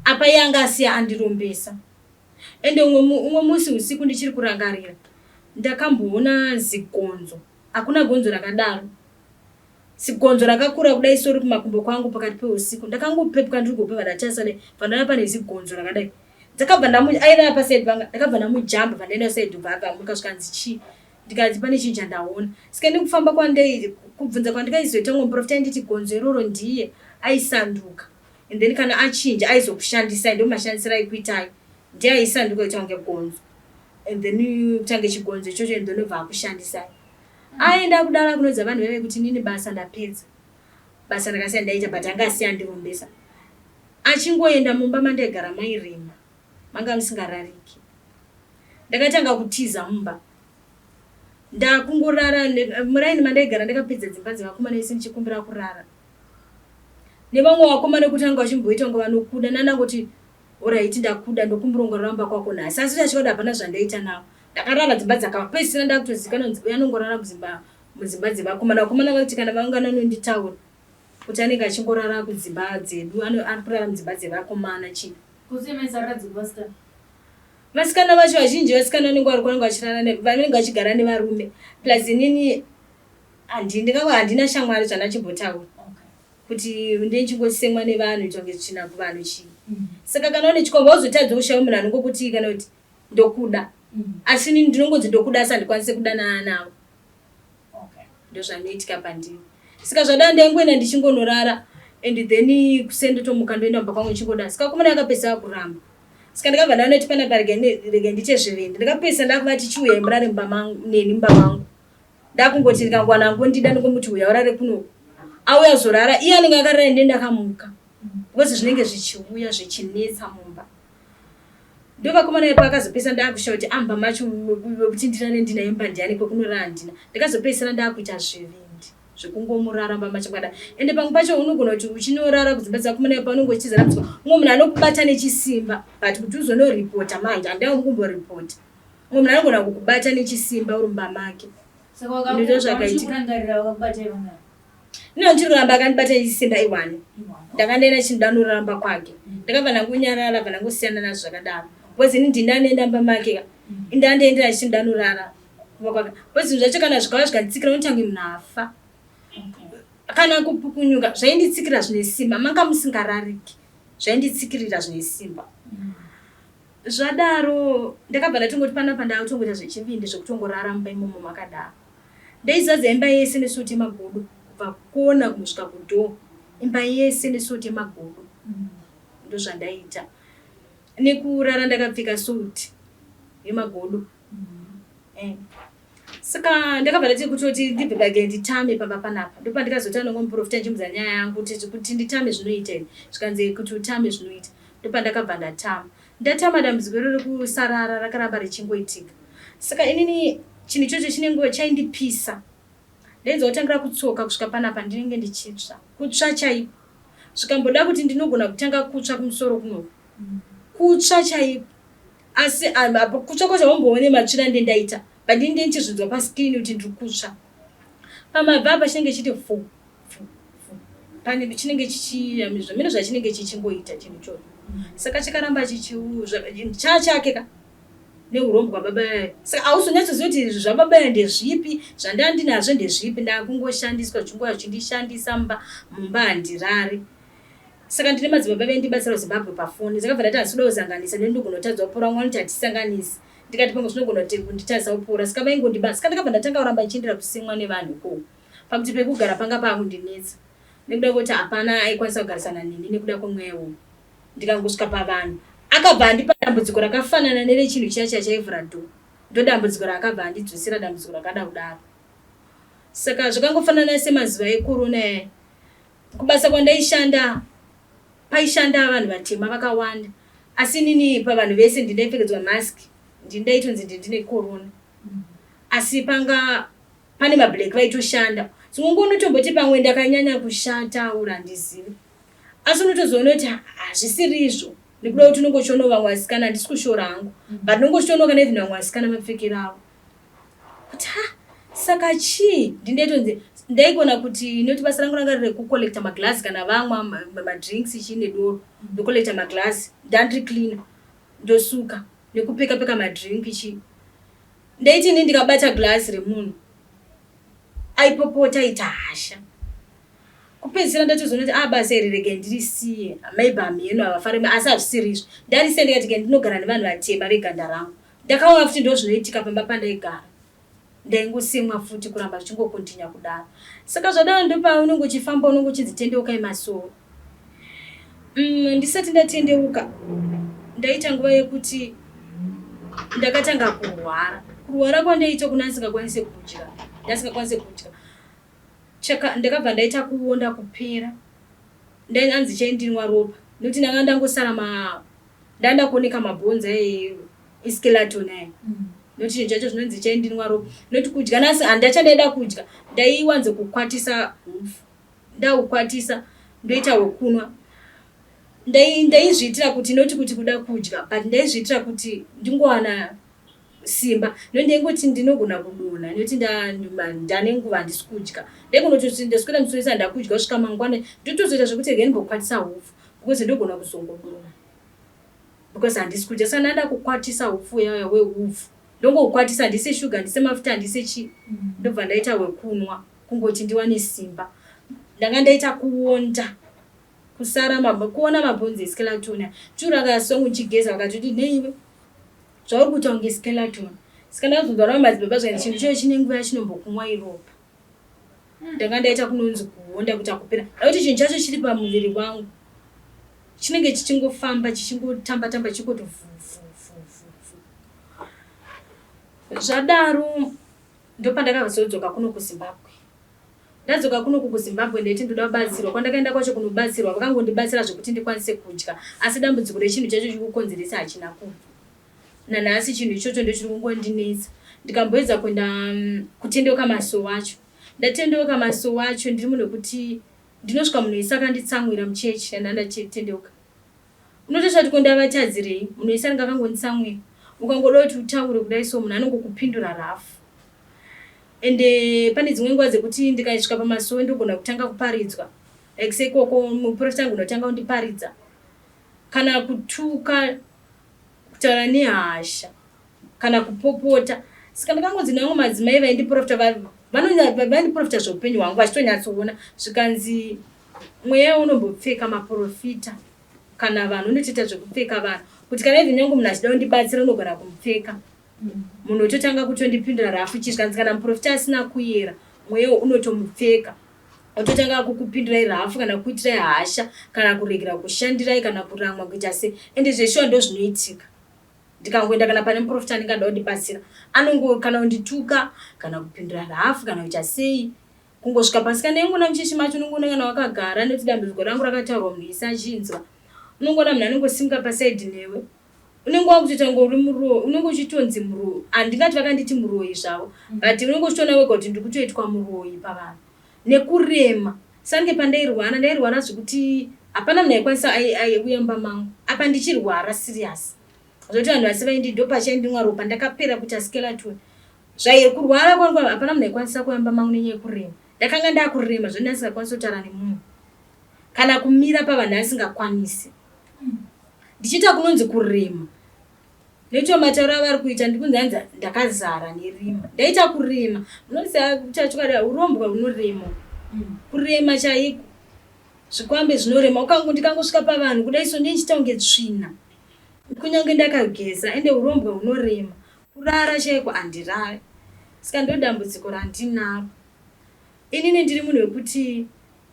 apa iye anga asiya andirombesa ende umwe musi usiku ndichiri kurangarira ndakamboona zigonzo hakuna gonzo rakadaro zigonzo rakakura kudai sori kumakumbo kwangu pakati peusiku ndakangopepuka ndiri kuhope vandatarisa dai pandaona pane zigonzo rakadai ndakabva ndamu airara paside panga ndakabva ndamujamba pandaenda side ubva abva amuka zvikanzi chii ndikati pane chinhu chandaona saka nekufamba kwandai kubvunza kwandikaizoita umwe muprofita ainditi gonzo iroro ndiye aisanduka and then kana achinja aizokushandisai ndo mashandisiro aikuitai ndiye aisanduka kuita kunge gonzo and then kutange chigonzo ichocho and then obva akushandisai aenda kudaro akunoudza vanhu veve kuti inini basa ndapedza basa ndakasiya ndaita but anga asiya andirombesa achingoenda mumba mandaigara mairema manga musingarariki ndakatanga kutiza mumba ndakungorara muraini mandaigara ndakapedza dzimba dzevakomana vese ndichikumbira kurara nevamwe vakomana kuti anga vachimboita kunge vanokuda nandangoti alright ndakuda ndokumbira ungorara mumba kwako nhasi asi achikuda hapana zvandaita navo ndakarara dzimba dzakapedzisira ndakutozikanwa kunzi uyu anongorara kudzimba mudzimba dzevakomana vakomana vakuti kana vaungana nonditaura kuti anenge achingorara kudzimba dzedu ari kurara mudzimba dzevakomana chii vasikana vacho vazhinji vasikana vanenge vari kwanenge vachirara vanenge vachigara nevarume plus inini handingava handina shamwari zvandachimbotaura kuti ndichingosemwa nevanhu ita kunge tsvina kuvanhu chii saka kana une chikomba uzotadza kushaya munhu anongokuti kana kuti ndokuda asi inini ndinongonzi ndokuda asi handikwanise kudanana navo ndozvanoitika pandiri saka zvadai ndaingoenda ndichingonorara and then kuseni ndotomuka ndoenda kumba kwangu ndichingoda saka vakomana vakapedzisa vakuramba saka ndakabva ndaona kuti panapa rega ndiite zvivindi ndakapedzisa ndakuvati chiuyai murare mumba mangu neni mumba mangu ndakungoti ndikangowana angondida ndingomuti uya urare kunoku. Auya zorara iye anenge akarara ende ndakamuka because zvinenge zvichiuya zvichinetsa mumba. Ndovakomana vepo akazopedzisira ndakushaya kuti amba macho wekuti ndirare ndina imba ndiani kwekunorara handina. Ndakazopedzisira ndakuita zvivindi zvekungomurara mba macho kwada. Ende pamwe pacho unogona kuti uchinorara kudzimba dzevakomana vepo unenge uchitiza dambudziko. Mumwe munhu anokubata nechisimba but kuti uzonoripota manje handina kumboripota. Mumwe munhu anogona kukubata nechisimba uri mumba make. Saka Ndozvakaitika. wakakurangarira wakakubata ivangani? Ino ndiri kuramba akandibata nechisimba iwani. Ndakandaenda chindanoramba kwake. Ndakabva ndangonyarara bva ndangosiyana nazvo zvakadaro. Because ini ndindanenda mumba make ka. Indandaendera chindanorara kumba kwake. Because zvinhu zvacho kana zvikauya zvikanditsikira unotange munhu afa. Kana kupukunyuka zvainditsikira zvine simba. Manga musingarariki. Zvainditsikirira zvine simba. Zvadaro ndakabva ndatongoti panapa ndakutongoita zvechivindi zvekutongorara mumba imomo makadaro. Ndaizadza imba yese nesoti yemagodo kubva kona kunosvika kudoor. Imba yese nesoti yemagodo. Ndozvandaiita. Nekurara ndakapfeka suit yemagodo. Eh. Saka ndakabva ndati kutoti ndibve pake nditame pamba panapa. Ndopandikazotanga nomuprofita ndichimudza nyaya yangu kuti kuti nditame zvinoita here. Zvikanzi kuti utame zvinoita. Ndopandakabva ndatama. Ndatama dambudziko iro rekusarara rakaramba richingoitika. Saka inini chinhu ichocho chinenge chaindipisa. Ndainzwa kutangira kutsoka kusvika panapa ndinenge ndichitsva. Kutsva chaiko. Zvikamboda kuti ndinogona kutanga kutsva kumusoro kunoku. Kutsva chaiko. Asi apo kutsva kwacho haumboone matsvira ndendaita. But ini ndichizvinzwa paskin kuti ndiri kutsva. Pamabvi apa chinenge chiti fu fu fu. Pane chinenge chichi zvamene zvachinenge chichingoita chinhu ichocho. Saka chakaramba chichiuzva chachake ka neurombwa baba yaya. Saka hauzonyatsoziva kuti izvi zvababa yaya ndezvipi, zvandandinazvo ndezvipi, ndakungoshandiswa zvichingoya zvichishandisa mumba, mumba handirari. Saka ndine madzibaba vaindibatsira kuZimbabwe pafoni. Ndakabva ndati handisi kuda kuzanganisa nekuti ndogona kutadza kupora vamwe vanoti hatisanganisi. Ndikati pamwe zvinogona kunditadzisa kupora. Saka vaingondiba. Saka ndakabva ndatanga kuramba ndichiendera kusimwa nevanhu ikoko. Pakuti pekugara panga paakundinetsa nekuda kwekuti hapana aikwanisa kugarisana neni nekuda kwemweya uyu. Ndikangosvika pavanhu akabva andipa dambudziko rakafanana nerechinhu chiya chiya chaivhura door. Ndodambudziko raakabva andidzosera dambudziko rakada kudaro. Saka zvakangofanana semazuva ecorona aya. Kubasa kwandaishanda paishanda vanhu vatema vakawanda asi inini pavanhu vese ndindaipfekedzwa mask ndindaitonzi ndindine corona asi panga pane mablack vaitoshanda dzimwe nguva unotomboti pamwe ndakanyanya kushata or handizivi asi unotozoona kuti hazvisirizvo nekuda kuti unenge uchionawo vamwe vasikana handisi kushora hangu but unenge uchitoona kana even vamwe vasikana mapfekero avo kuti ha saka chii ndindaitonzi ndaigona kuti nekuti basa rangu ranga riri rekucollecta maglass kana vamwa madrinks chii nedoro ndocollecta maglass ndandiri cleaner ndosuka nekupeka peka madrink chii ndaiti ini ndikabata glass remunhu aipopota aita hasha kupedzisira ndatozoona kuti ah basa iri regai ndirisiye maybe hamheno havafari asi hazvisiri izvo ndarisiya ndikati ke ndinogara nevanhu vatema veganda rangu ndakaona futi ndozvinoitika pamba pandaigara ndaingosemwa futi kuramba zvichingokontinya kudaro saka zvadaro ndopaunenge uchifamba unenge uchinzi tendeukai masowe ndisati ndatendeuka ndaita nguva yekuti ndakatanga kurwara kurwara kwandaita kuna ndisingakwanise kudya ndasingakwanise kudya chaka ndakabva ndaita kuonda kupera ndainanzi chaindinwa ropa nekuti ndanga ndangosara ma ndanga ndakuoneka mabhonzo eskeleton aya nekuti chinhu chacho zvinonzi chaindinwa ropa nekuti kudya nasi handachandaida kudya ndaiwanzo kukwatisa hupfu ndaukwatisa ndoita wekunwa ndaizviitira kuti noti kuti kuda kudya but ndaizviitira kuti ndingowana simba nekuti ndaingoti ndinogona kudonha nekuti ndane nguva handisi kudya ndaigonototi ndaswera musi wese handakudya kusvika mangwana ndotozoita zvekuti regai ndimbokwatisa hupfu because ndogona kuzongodonha because handisi kudya saka ndanda kukwatisa hupfu uyaya hwehupfu ndongokwatisa handise shuga handise mafuta handise chii ndobva ndaita hwekunwa kungoti ndiwane simba ndanga ndaita kuonda kusara kuona mabhonzo eskeleton churu akasonga uchigeza vakatoti neiwe zvauri kuita kunge skeleton saka ndakazonzwa rava madzibaba zvainzi chinhu ichocho chine nguva yachinombokumwa iropa ndanga ndaita kunonzi kuonda kuita kupera nekuti chinhu chacho chiri pamuviri wangu chinenge chichingofamba chichingotamba tamba chichingoti vhuvhuvhuvhu zvadaro ndopandakazodzoka kuno kuZimbabwe. Ndadzoka kunoku kuZimbabwe ndaiti ndoda kubatsirwa. Kwandakaenda kwacho kunobatsirwa vakangondibatsira zvekuti ndikwanise kudya asi dambudziko rechinhu chacho chikukonzeresa hachina kubva. Nanhasi chinhu ichocho ndochiri kungondinetsa. Ndikamboedza kuenda kutendeuka masowe acho. Ndatendeuka masowe acho ndiri munhu wekuti ndinosvika munhu wese akanditsamwira muchechi yandandatendeuka. Unotosvika kuti ko ndavatadzirei? Munhu wese anenge akangonditsamwira. Ukangoda kuti utaure kudai so munhu anongokupindura rafu. Ende pane dzimwe nguva dzekuti ndikasvika pamasowe ndogona kutanga kuparidzwa. Like seikoko muprofita anogona kutanga kundiparidza. Kana kutuka, kutaura nehasha kana kupopota. Saka ndakangonzi nevamwe madzimai vaindiprofita vaindiprofita zveupenyu hwangu vachitonyatsoona zvikanzi mweya unombopfeka maprofita kana vanhu unotoita zvekupfeka vanhu kuti kana even nyange munhu achida kundibatsira unogona kumupfeka. Munhu ototanga kutondipindura rafu chii zvikanzi kana muprofita asina kuyera mweya unotomupfeka ototanga kukupindurai rafu kana kuitirai hasha kana kuregera kushandirai kana kuramwa kuita sei ende zveshuwa ndozvinoitika ndikangoenda kana pane muprofita anenge ada kundibatsira anongo kana kundituka kana kupindura rafu kana kuita sei kungosvika pasi kana ingona muchechi macho unongoona kana wakagara nekuti dambudziko rangu rakataurwa munhu ese achinzwa unongoona munhu anongosimuka pasaidi newe Unenge wakutoita kunge uri muroyi, unenge uchitonzi muroyi. Handingati vakanditi muroyi zvavo, but unenge uchitoona wega kuti ndiri kutoitwa muroyi pavanhu nekurema. Sange pandairwara, ndairwara zvekuti hapana munhu aikwanisa aiuya mumba mangu. Apa ndichirwara serious. Zvekuti vanhu vese vaindi ndopachaindinwa ropa, ndakapera kuita skeleton. Zvai kurwara kwangu hapana munhu aikwanisa kuuya mumba mangu nenyaya yekurema. Ndakanga ndakurema zvekuti ndasingakwanisi kutaura nemunhu. Kana kumira pavanhu asingakwanisi. Ndichiita kunonzi kurema. Nekuti matauro avari kuita ndikunzi hanzi ndakazara nerima. Ndaita kurema. Munoziva kuti chokwadi urombwa hunorema. Kurema chaiko. Zvikwambe zvinorema. Ukango ndikangosvika pavanhu kudai so ndinenge ndichiita kunge tsvina. Kunyange ndakageza ende urombwa hunorema. Kurara chaiko handirari. Saka ndodambudziko randinaro. Inini ndiri munhu wekuti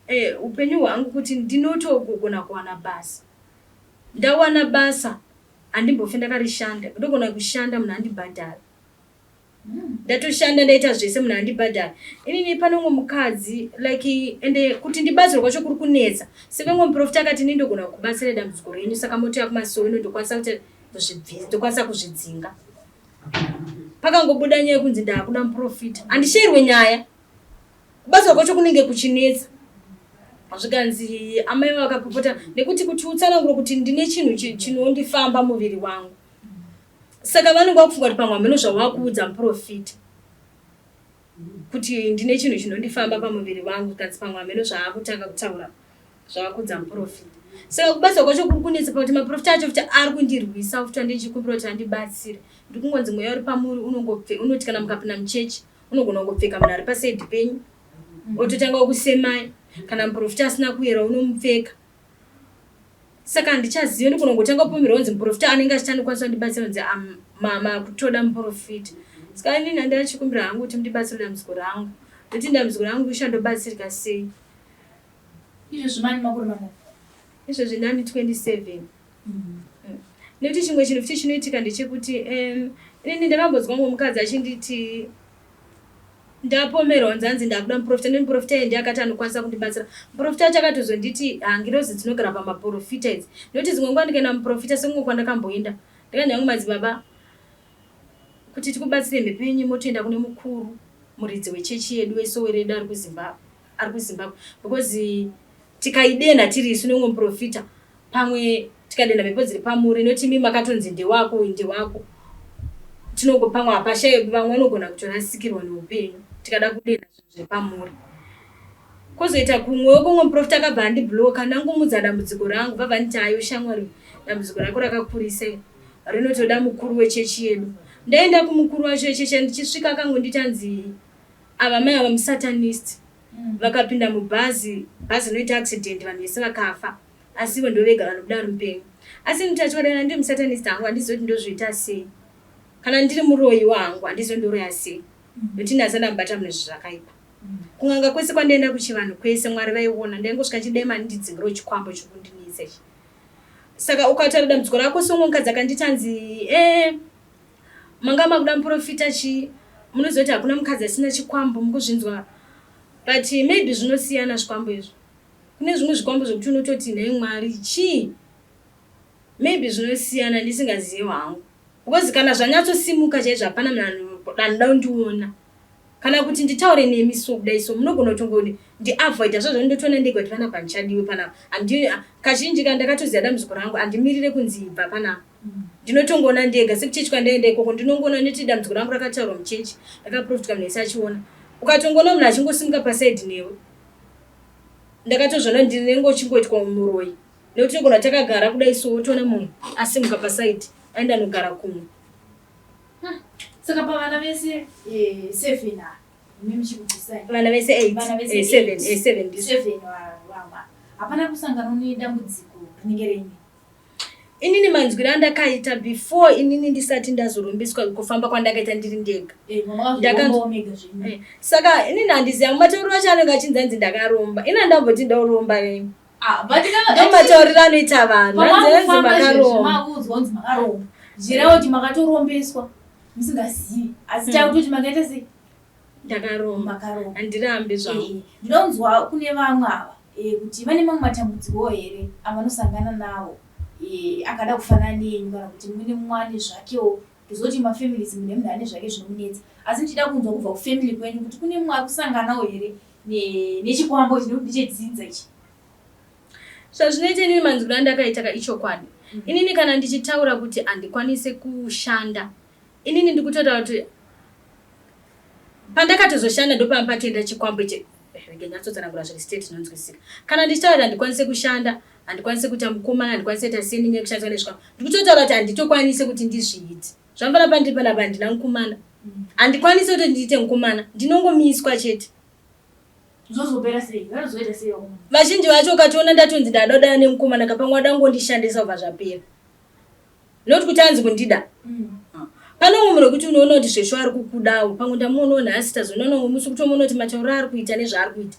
Eh, upenyu hwangu kuti ndinotogona kuwana basa. Ndawana basa handimbofe ndakarishanda. Ndogona kushanda munhu andibhadhara. Ndatoshanda ndaita zvese munhu andibhadhara. Inini pane umwe mukadzi like ende kuti ndibatsirwe kwacho kuri kunetsa. Seka umwe muprofita akati ini ndogona kubatsira dambudziko renyu saka motouya kumasowe ino ndokwanisa kuti kuzvibvisa ndokwanisa kuzvidzinga. Pakangobuda nyaya yekunzi ndakuda muprofita. Handishairwe nyaya. Kubatsirwa kwacho kunenge kuchinetsa. Zvikanzi amai vakapopota nekuti kuti utsanangure kuti ndine chinhu chinondifamba muviri wangu. Saka vanenge vakufunga kuti pamwe hameno zvavakuudza muprofita kuti ndine chinhu chinondifamba pamuviri wangu zvikanzi pamwe hameno zvaakutanga kutaura zvavakuudza muprofita. Saka kubatsirwa kwacho kuri kunetsa pakuti maprofita acho futi ari kundirwisa futi andinchikumbira kuti andibatsire. Ndikungonzi mweya uri pamuri unongopfe unoti kana mukapinda muchechi Unogona kungopfeka munhu ari pasaidi penyu ototanga kukusemai kana muprofita asina kuyera unomupfeka. Saka handichazive ndogona kungotanga kupomerwa kunzi muprofita anenge achiti anokwanisa kundibatsira kunzi makutoda muprofita. Saka inini handachikumbira hangu kuti mundibatsire dambudziko rangu. Ndoti dambudziko rangu richandobatsirika sei? Izvozvi mani makore mangani? Izvozvi ndani 27. Nekuti chimwe chinhu futi chinoitika ndechekuti inini ndakambonzwa mumwe mukadzi achinditi ndapomerwa kunzi hanzi ndakuda muprofita nekuti muprofita iye ndiye akati anokwanisa kundibatsira. Muprofita wacho akatozonditi haa ngirozi dzinogara pamaprofita idzi. Nekuti dzimwe nguva ndikaenda muprofita sekumwe kwandakamboenda ndakanzi hangu madzibaba kuti tikubatsire mhepo yenyu motoenda kune mukuru muridzi wechechi yedu wesowe redu ari kuZimbabwe ari kuZimbabwe because Tikaidenha tiri isu neumwe muprofita pamwe tikadenha mhepo dziri pamuri noti imi makatonzi ndewako uyu ndewako tinogo pamwe hapashaye vamwe vanogona kutorasikirwa neupenyu tikada kudenha zvinhu zviri pamuri kozoita kumwewo kumwe muprofita akabva andibloka ndangomudza dambudziko rangu vabva nditi ayo shamwari dambudziko rako rakakurisa rinotoda mukuru wechechi yedu ndaenda kumukuru wacho wechechi ndichisvika akangonditi anzi ava mai ava musatanist Vakapinda mubhazi, bhazi rinoita accident vanhu vese vakafa asi ivo ndovega vanobuda vari mupenyu. Asi ini tachokwadi kana ndiri musatanist hangu handizivi kuti ndozviita sei. Kana ndiri muroyiwo hangu handizivi ndoroya sei. Nekuti ini handisati ndambobata munhu zvakaipa. Kun'anga kwese kwandaenda kuchivanhu kwese Mwari vaiona ndaingosvika ndichidai mandidzingirewo chikwambo chiri kundinetsa ichi. Saka ukataura dambudziko rako seumwe mukadzi akanditi hanzi eh manga makuda muprofita chii munoziva kuti hakuna mukadzi asina chikwambo mukuzvinzwa. But maybe zvinosiyana zvikwambo izvo. Kune zvimwe zvikwambo zvekuti unototi nhai Mwari chii? Maybe zvinosiyana ndisingazive hangu. Because kana zvanyatsosimuka chaizvo hapana munhu anoda kundiona. Kana kuti nditaure nemi so kudai so munogona kutongoni ndiavoida zvazvo ndotoona ndega kuti panapa handichadiwe panapa. Handi kazhinji ka ndakatoziva dambudziko rangu handimirire kunzi ibva panapa. Ndinotongoona ndega sekuchechi kwandaenda ikoko ndinongoona nekuti dambudziko rangu rakataurwa muchechi rakaprofitwa munhu wese achiona. Ukatongoona munhu achingosimuka paside newe ndakatozviona ndinenge uchingoitwa muroyi nekuti togona takagara kudai so wotoona munhu asimuka paside aenda anogara kumwe. Saka pavana vese eh, seven ava imi muchikubvisai Vana vese eight, vana vese eh, seven, eight. eh, seven ndizvo. Seven vava hapana kusangana nedambudziko rinenge renyu. Inini manzwiro andakaita before inini ndisati ndazorombeswa kufamba kwandakaita ndiri ndega. Eh, Ndakanzwa- mama mega zvenyu. Eh, Saka inini handiziva matauriro acho anenge achinzi anzi ndakaromba. Ini handamboti ndoromba ini. Ah, but kana Ndomatauriro anoita vanhu. Hanzi hanzi pamafamba izvezvi makaromba. makuudzwa kunzi makaromba zvireva kuti makatorombeswa musingazivi asi takutoti makaita sei Ndakaromba. makaromba. Handirambi zvangu. Eh, ndinonzwa kune vamwe ava eh, kuti vane mamwe matambudziko here avanosangana nawo eh, akada kufanana nenyu kana kuti mune mumwe ane zvakewo tozoti mafamilies mune munhu ane zvake zvinomunetsa asi ndichida kunzwa kubva kufamily kwenyu kuti kune mumwe ari kusanganawo here nechikwambo ichi nekuti ndechedzinza ichi. Zvazvinoita inini manzwiro andakaita ka ichokwadi. Inini kana ndichitaura kuti handikwanise kushanda, inini ndikutotaura kuti pandakatozoshanda ndopanga patoenda chikwambo ichi. Rege nyatsotsanangura zviri straight zvinonzwisisika. Kana ndichitaura kuti handikwanise kushanda, handikwanise kuita mukomana, handikwanise kuita sei nenyaya yekushandiswa nezvikwambo, ndikutotaura kuti handitokwanise kuti ndizviite. Zvamfana pandiri panapa handina mukomana. Handikwanise kuti ndiite mukomana, ndinongomiswa chete. Zvozopera sei? Vanozoita sei vakomana? Vazhinji vacho ukatoona ndatonzi ndada kudana nemukomana ka pamwe wada kungondishandisa kubva zvapera. Not kuti anzi kundida. Pane umwe munhu wekuti unoona kuti zveshuwa ari kukudawo pamwe ndamuonawo nhasi tazoonana umwe musi kutomuona kuti matauriro aari kuita nezvaari kuita.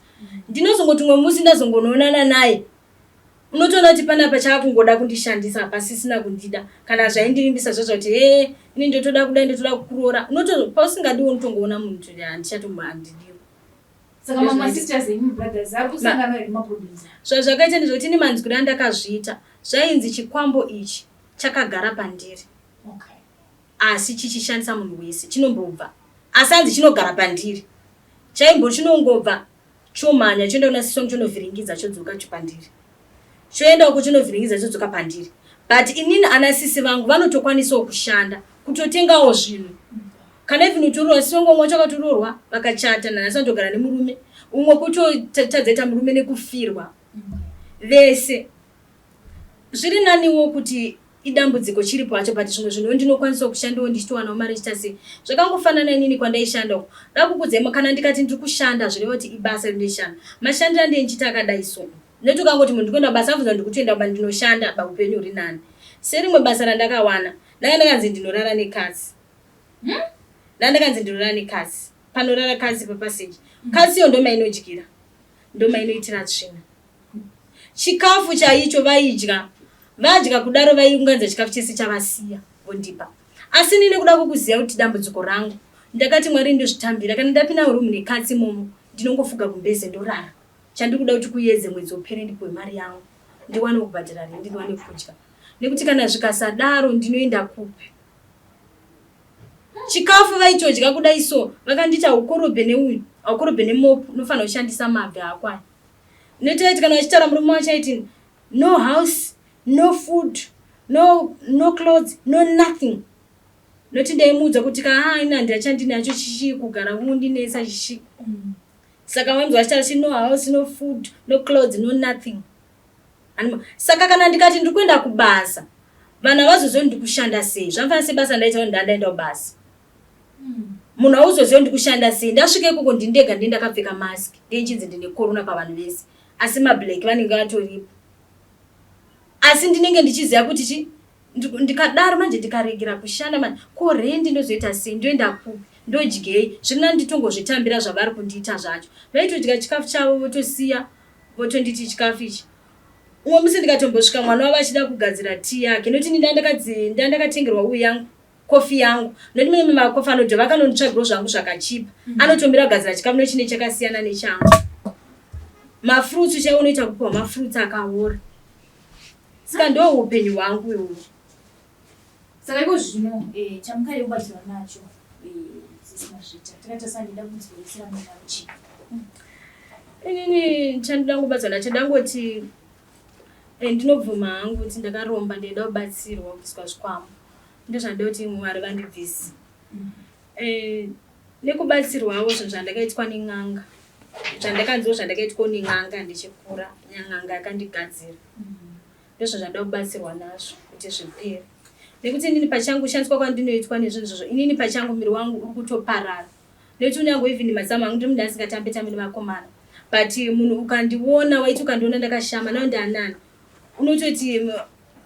Ndinozongoti umwe musi ndazongonoonana naye unotoona kuti panapa chaakungoda kundishandisa hapasisina kundida kana zvaindivimbisa zvazva kuti hee ini ndotoda kudai ndotoda kukuroora unoto pausingadiwo unotongoona munhu kuti handichatombo handidiwi. Saka mamwe sisters enyu brothers ari kusangana here maproblems? Zvazvakaita ndezvekuti ini manzwiro andakazviita zvainzi chikwambo ichi chakagara pandiri. Okay. Asi chichishandisa munhu wese chinombobva asi hanzi chinogara pandiri. Chaimbo chinongobva chomhanya choenda kuna sisi wangu chonovhiringidza chodzoka pandiri. Choenda uko chonovhiringidza chodzoka pandiri. But inini ana sisi vangu vanotokwanisawo kushanda kutotengawo zvinhu. Kana even utoroorwa sisi vangu vamwe vacho vakatoroorwa vakachata nanhasi vanotogara nemurume. Umwe kutotadzaita murume nekufirwa. Vese. Zviri naniwo kuti idambudziko chiripo hacho but zvimwe zvinhuwo ndinokwanisawo kushandawo ndichitowanawo mari ndichiita sei. Zvakangofanana inini kwandaishanda uko. Dakukudzai kana ndikati ndiri kushanda zvoreva kuti ibasa rindinoshanda. Mashandiro andinenge ndichiita akadai so. Nekuti ukangoti munhu ndikuenda kubasa abvunza kuti ndikutoenda kuba ndinoshanda ba upenyu huri nani. Serimwe basa randakawana ndanga ndakanzi ndinorara nekatsi. Ndanga ndakanzi ndinorara nekatsi. Panorara katsi papassage. Katsi iyo ndomainodyira. Ndomainoitira tsvina. Chikafu chaicho vaidya. Vadya kudaro vaiunganidza chikafu chese chavasiya vondipa. Asi ini nekuda kwekuziva kuti dambudziko rangu ndakati Mwari ndozvitambira kana ndapinda muroom nekatsi imomo ndinongofuga gumbeze ndorara. Chandiri kuda kuti kuyedze mwedzi upere ndipiwe mari yangu ndiwane kubhadhara rendi ndiwane kudya nekuti kana zvikasadaro ndinoenda kupi? Chikafu vaitodya kudai so vakanditi haukorobhe neuyu haukorobhe nemopu unofanira kushandisa mabvi ako aya. Netoiti kana vachitaura murume wacho aiti no house no food no, no clothes no nothing noti ndaimuudza kuti kaa ini handina chandinacho chichi kugara kundinetsa chichi saka vainzwa vachitaura chi no house no food no clothes no nothing Anima, saka kana ndikati ndiri kuenda kubasa vanhu havazozivi kuti ndikushanda sei zvanofanira sebasa ndaita kuti ndandaenda kubasa munhu hauzozivi kuti ndikushanda sei ndasvika ikoko ndindega ndee ndakapfeka mask ndee nchinzi ndine corona pavanhu vese asi mablack vanenge vatoripo asi ndinenge ndichiziva kuti chi ndikadaro manje ndikaregera kushanda manje ko rendi ndozoita sei ndoenda kupi ndodyei zviri nani nditongozvitambira zvavari kundiita zvacho vaitodya chikafu chavo votosiya votonditi chikafu ichi umwe musi ndikatombosvika mwana wavo achida kugadzira tii yake nekuti ndandakatengerwa uyu yangu. kofi yangu noti mune makofi anodhura vakanonditsvagirawo zvangu zvakachipa mm. Anotomira kugadzira chikafu nechine chakasiyana nechangu. Mafruits chaiwo unoita kupiwa mafruits akaora. Saka ndo upenyu hwangu iwowo. Saka iko zvino eh, chamukare kubatsirwa nacho eh, sisi Mazvita takaita sandida kudzorosera mwana chii? Inini chandoda kubatsirwa nacho ndangoti eh, ndinobvuma hangu kuti ndakaromba, ndaida kubatsirwa kubviswa zvikwambo. Ndozvandoda kuti Mwari vandibvise. Nekubatsirwawo zvinhu zvandakaitwa nen'anga, zvandakanziwo zvandakaitwawo nen'anga ndichikura, n'anga yakandigadzira. Ndozvo zvandoda kubatsirwa nazvo kuti zvipere. Nekuti inini pachangu kushandiswa kwandinoitwa nezvinhu izvozvo, inini pachangu muviri wangu uri kutoparara. Nekuti unyange even mazamu angu ndiri munhu asingatambe tambe nevakomana. But munhu ukandiona waiti ukandiona ndakashama nayo ndaanani unototi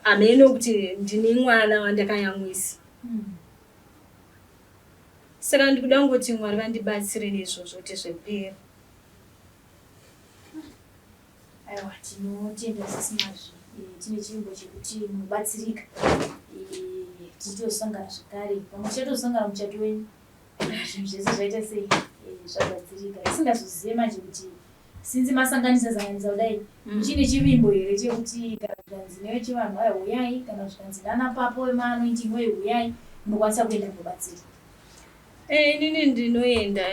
hameno kuti ndine mwana wandakayamwisa. Saka ndikuda kungoti Mwari vandibatsire neizvozvo kuti zvipere. Aiwa, tinotenda sisi Mazvi. Tine chivimbo chekuti munobatsirika. Tichitosangana zvakare. Pamwe tichatosangana muchato wenyu. Zvinhu zvese zvaita sei? Zvagadzirika. Tisingazozive manje kuti sinzi masanganisa sanganisa kudai. Muchine chivimbo here chekuti kana zvikanzi nevechivanhu vaya huyai, kana zvikanzi nana papa wemaanointing oil huyai, munokwanisa kuenda kunobatsirwa? Inini ndinoenda.